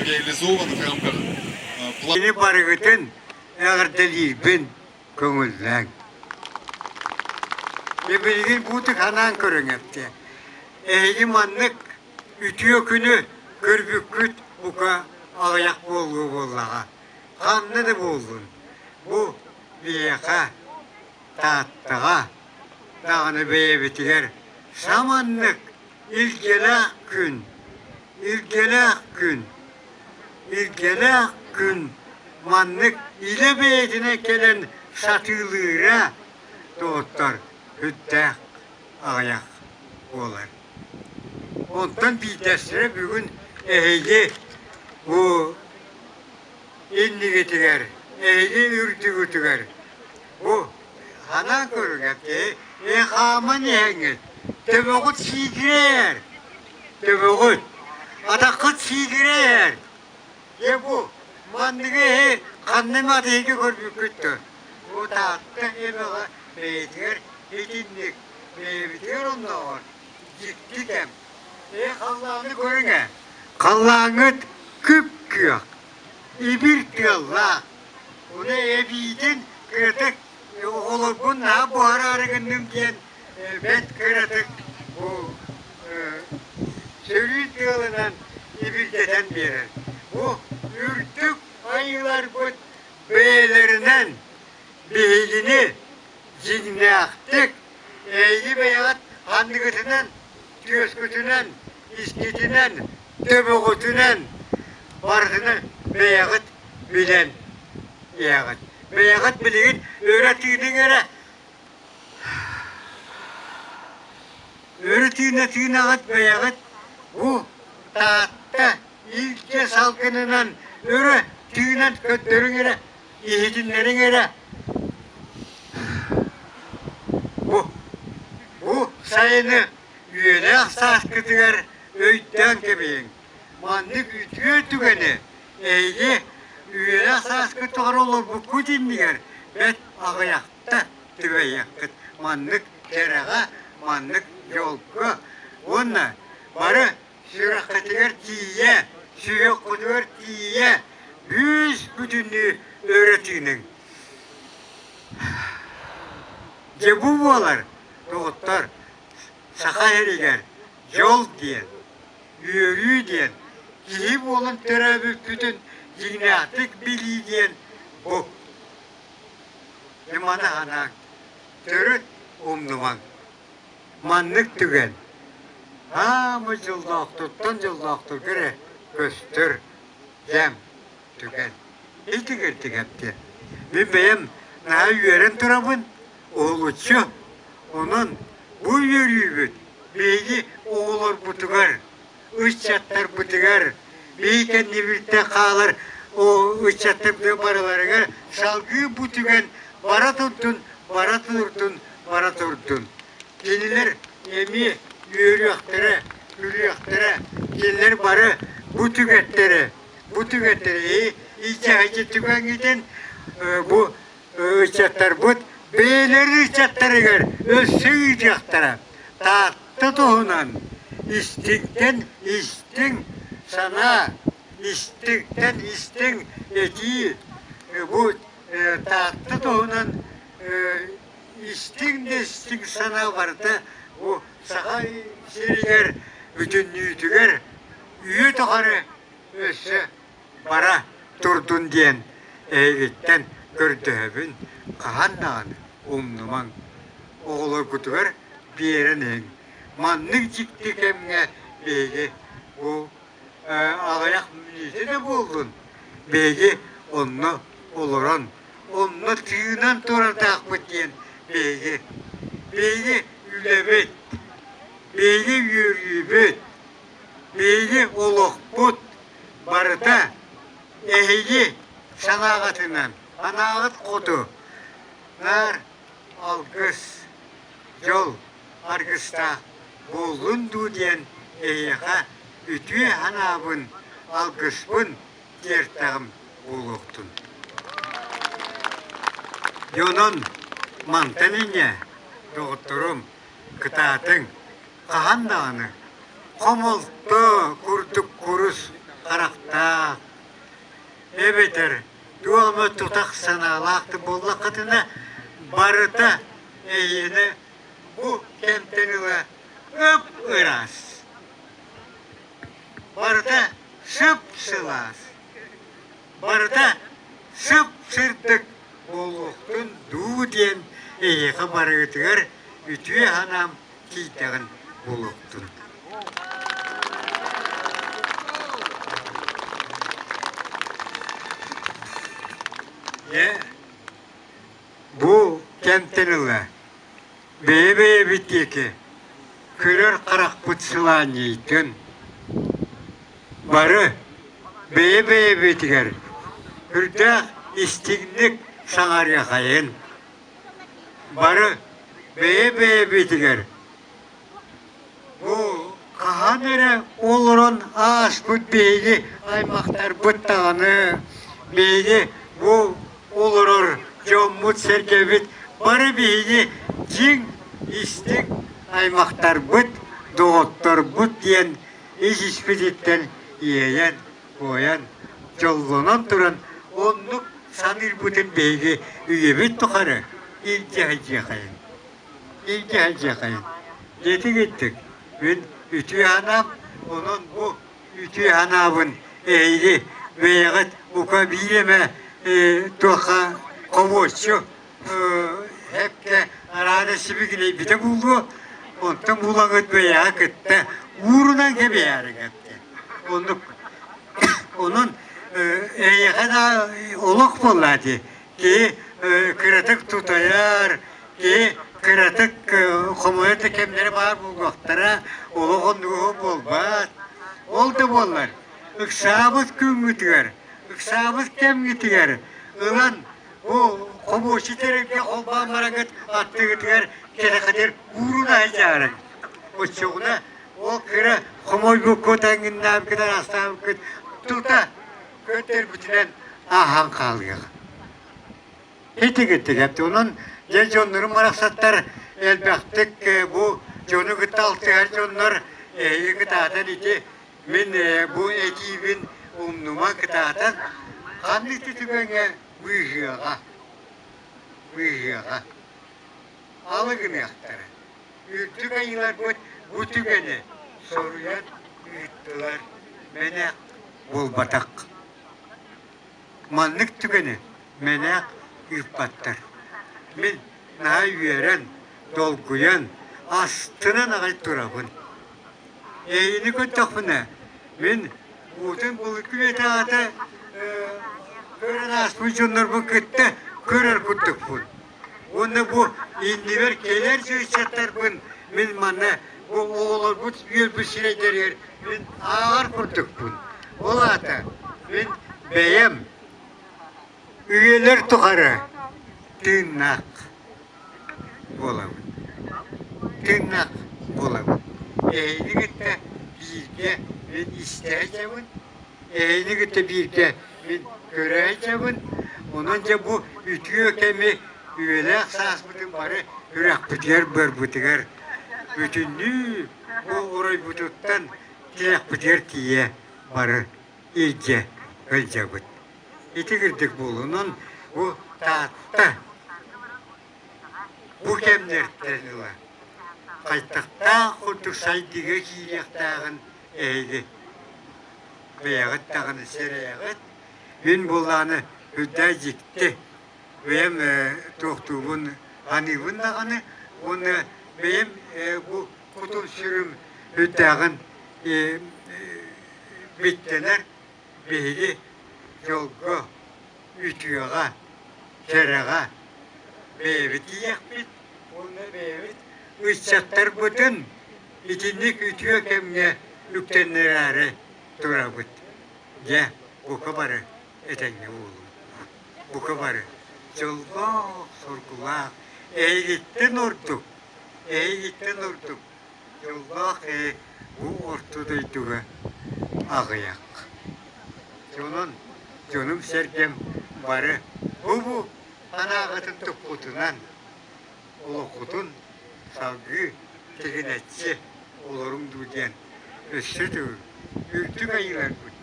Speaker 13: реализован в рамках плана.
Speaker 14: Кини барыгытын эҕэрдэлиирбин көҥүллээҥ. Билигин буутук ханаан көрүҥэптэ. Эһиги маннык үтүө күнү көрбүккүт бука аҕыйах буолуо буоллаҕа. Ханна да буоллун, бу биһиэхэ Тааттаҕа даҕаны бэйэбитигэр саманнык илгэлээх күн, илгэлээх күн. илгэлээх күн маннык илэ бэйэтинэн кэлэн сатыылыыра доҕоттор сүрдээх аҕыйах буолар. Онтон биирдэстэрэ бүгүн эһиги бу иннигитигэр, эһиги үрдүгүтүгэр бу санаан көрүҥ киһи э хааман иһэҥҥит төбөҕүт сиигирээр, төбөҕүт, атаххыт сиигирээр. Дьэ бу манныгы эһи ханна эмэ атыыга көрбүккүт дуо? Бу Таатта эбэҕэ бэйэтигэр итинник бэйэбитигэр оннооҕор дьикти кэм. Ээ халлааны көрүҥ ээ. Халлааҥҥыт күп-күөх, ибир тыаллаах. Ону эбиитин кыратык оҕолорбун наһаа буһараары гынным диэн бэрт кыратык бу сөрүүн тыалынан ибирдэтэн биэрэр. Бу үрдүк айыыларбыт бэйэлэринэн биһигини дьиҥнээхтик эйиги бэйэҕит анныгытынан, түөскүтүнэн, искитинэн, төбөҕүтүнэн барытынан бэйэҕит билэн иһэҕит. Бэйэҕит билигин өрө тыыныҥ эрэ Өрө тыына тыынаҕыт бэйэҕит бу Таатта илдьэ салгынынан өрө тыынан көрдөрүҥ эрэ, иһитиннэриҥ эрэ. Бу бу сайыны үөлээх сааскытыгар өйдөөн кэбиһиҥ. Маннык үтүө түгэни эһиги үөлээх сааскыт тухары олорбуккут иннигэр бэрт аҕыйахта түбэһиэххит маннык кэрэҕэ, маннык дьолго уонна бары сүрэххитигэр тиийэ, сүһүөххүтүгэр тиийэ бүүс бүтүннүү өрө тыыныҥ. Дьэ бу буолар, доҕоттор, Саха сиригэр дьол диэн, үөрүү диэн, киһи буолан төрөөбүппүтүн дьиҥнээхтик билии диэн бу. Маны санааҥ, төрүт умнумаҥ. Маннык түгэн аамы дьоллоохтортон дьоллоохторго эрэ көстөр дьэм түгэн. Итигирдик эптиэн. Мин бэйэм наһаа үөрэн турабын, уһулуччу. Онон бу үөрүүбүт биһиги оҕолорбутугар, ыччаттарбытыгар, биһи кэннибиттэн хаалар ыччаттарбытыгар барыларыгар салгыы бу түгэн бара турдун, бара турдун, бара турдун. Кинилэр эмиэ үөрүөхтэрэ, күлүөхтэрэ, кинилэр бары бу түгэттэри, бу түгэттэри иччэһичи түгэҥҥитин бу ыччаттарбыт бэйэлэрин ыччаттарыгар өссө ыытыахтара. Таатта туһунан истиҥтэн истиҥ санаа, истиҥтэн истиҥ этии бу Таатта туһунан истиҥ да истиҥ санаа барыта бу Саха сиригэр бүтүннүүтүгэр үйэ тухары өссө бара турдун диэн эһигиттэн көрдөһөбүн, хаһан даҕаны умнумаҥ, оҕолоргутугар биэрэн иһиҥ. Маннык дьикти кэмҥэ биһиги бу аҕыйах мүнүүтэ да буоллун, биһиги онно олорон, онно тыынан турардаахпыт диэн биһиги биһиги үлэбит, биһиги үөрүүбүт, биһиги олохпут барыта эһиги санааҕытынан, санааҕыт хоту наар алгыс, дьол аргыстаах буоллун дуу диэн эһиэхэ үтүө санаабын, алгыспын тиэртэҕим буолуохтун. Дьонон мантан инньэ, доҕотторум, кытаатыҥ, хаһан даҕаны хомолто курдук курус харахтаах эбэтэр туох эмэ тутах санаалаах да буоллаххытына барыта эйиэнэ бу кэмтэн ыла ып-ыраас барыта сып-сылаас барыта сып-сырдык буолуохтун дуу диэн эһиэхэ барыгытыгар үтүө санаам тиийдэҕин буолуохтун. Дьэ, бу кэмтэн ыла бэйэ-бэйэбит диэки көрөр харахпыт сылаанньыйтын, бары бэйэ-бэйэбитигэр үрдээх истиҥник саҥарыахайын, бары бэйэ-бэйэбитигэр Бу хаһан эрэ олорон ааспыт биһиги аймахтарбыт даҕаны, биһиги бу олорор дьоммут-сэргэбит бары биһиги дьиҥ истиҥ аймахтарбыт, доҕотторбут диэн ис-испититтэн иэйэн-куойан, дьоллонон туран оннук саныырбытын биһиги үйэбит тухары илдьэ сылдьыахайын. Илдьэ сылдьыахайын. Дьиэтигиттик мин үтүө санаам, онон бу үтүө санаабын эһиги бэйэҕит бука биир эмэ туохха хомуоччу эпкэ араада сибигинэйбитэ буолуо, онтон булаҥыт бэйэҕэ кытта уурунан кэбиһээриҥ эптэ. Оннук онон эйиэхэ да олох буоллаа дии киһи кыратык тутайар, киһи кыратык хомойор да кэмнэрэ баар буолуохтара, олох оннугу буолбат. Ол да буоллар, ыксаабыт күҥҥүтүгэр, ыксаабыт кэмҥитигэр ылан бу хомуоччу тэрилгэ холбоон бараҥҥыт аттыгытыгар кэтэхэтир ууруна сылдьаарыҥ. Оччоҕуна ол кыра хомойбуккут, эҥиннээбиккит, араастаабыккыт тута көрдөрбүтүнэн ааһан хаалыаҕа. Итигиттигэр онон дьэ дьоннорум барахсаттар элбэхтик бу дьону кытта алтыһар дьоннор эһиги кытаатан ити мин бу этиибин умнума кытаатан ханнык да түгэҥҥэ быыһыаҕа быыһыаҕа алы гыныахтара үрдүк айыыларбыт бу түгэни соруйан ыыттылар мэнээх буолбатах. Маннык түгэни мэнээк ыыппаттар. Мин наһаа үөрэн, долгуйан, астынан аҕай турабын. Эйини көрдөхпүнэ, мин уутун былыргы үйэтэ аата көрөн ааспыт дьоннорбун кытта көрөр курдукпун. Уонна бу иннибэр кэлэр ыччаттарбын мин манна бу оҕолорбут үөрбүт сирэйдэригэр мин ааҕар курдукпун. Ол аата мин бэйэм үйэлэр тухары тыыннаах буолабын. Тыыннаах буолабын. Эһигини кытта бииргэ мин истэ сылдьабын, Эһини кытта бииргэ мин көрө сылдьабын. Онон дьэ бу үтүө кэми үйэлээх сааспытын бары үрэхпитигэр-быарбытыгар бүтүннүү бу оройбутуттан тилэхпитигэр тиийэ бары илдьэ сылдьабыт. Ити кырдьык буолуо. Онон бу Таатта бу кэмнэртэн ыла хайдахтаах курдук сайдыыга киириэхтээҕин эһиги бэйэҕит даҕаны сэрэйэҕит. Мин буоллаҕына үрдээх дьикти бэйэм туохтуубун аныыбын даҕаны уонна бэйэм бу кутум-сүрүм үрдээҕин биттэнэр биһиги дьолго, үтүөҕэ, кэрэҕэ бэйэбит тиийиэхпит уонна бэйэбит ыччаттарбытын итинник үтүө кэмҥэ үктэннэрээри турабыт. Дьэ, бука бары этэҥҥэ буолуҥ. Бука бары дьоллоох, соргулаах, эйигиттэн ордук, эйигиттэн ордук дьоллоох ээ бу орто дойдуга аҕыйах. Дьонун, дьонум-сэргэм бары бу-бу санааҕытын туппутунан олоххутун салгыы тигинэччи олоруҥ дуу диэн өссө төгүл үрдүк айыыларбыт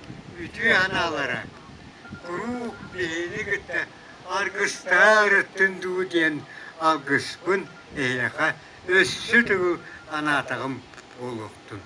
Speaker 14: үтүө санаалара куруук биһигини кытта аргыстаа ырыттын дуу диэн алгыспын эһиэхэ өссө төгүл анаатаҕым буолуохтун.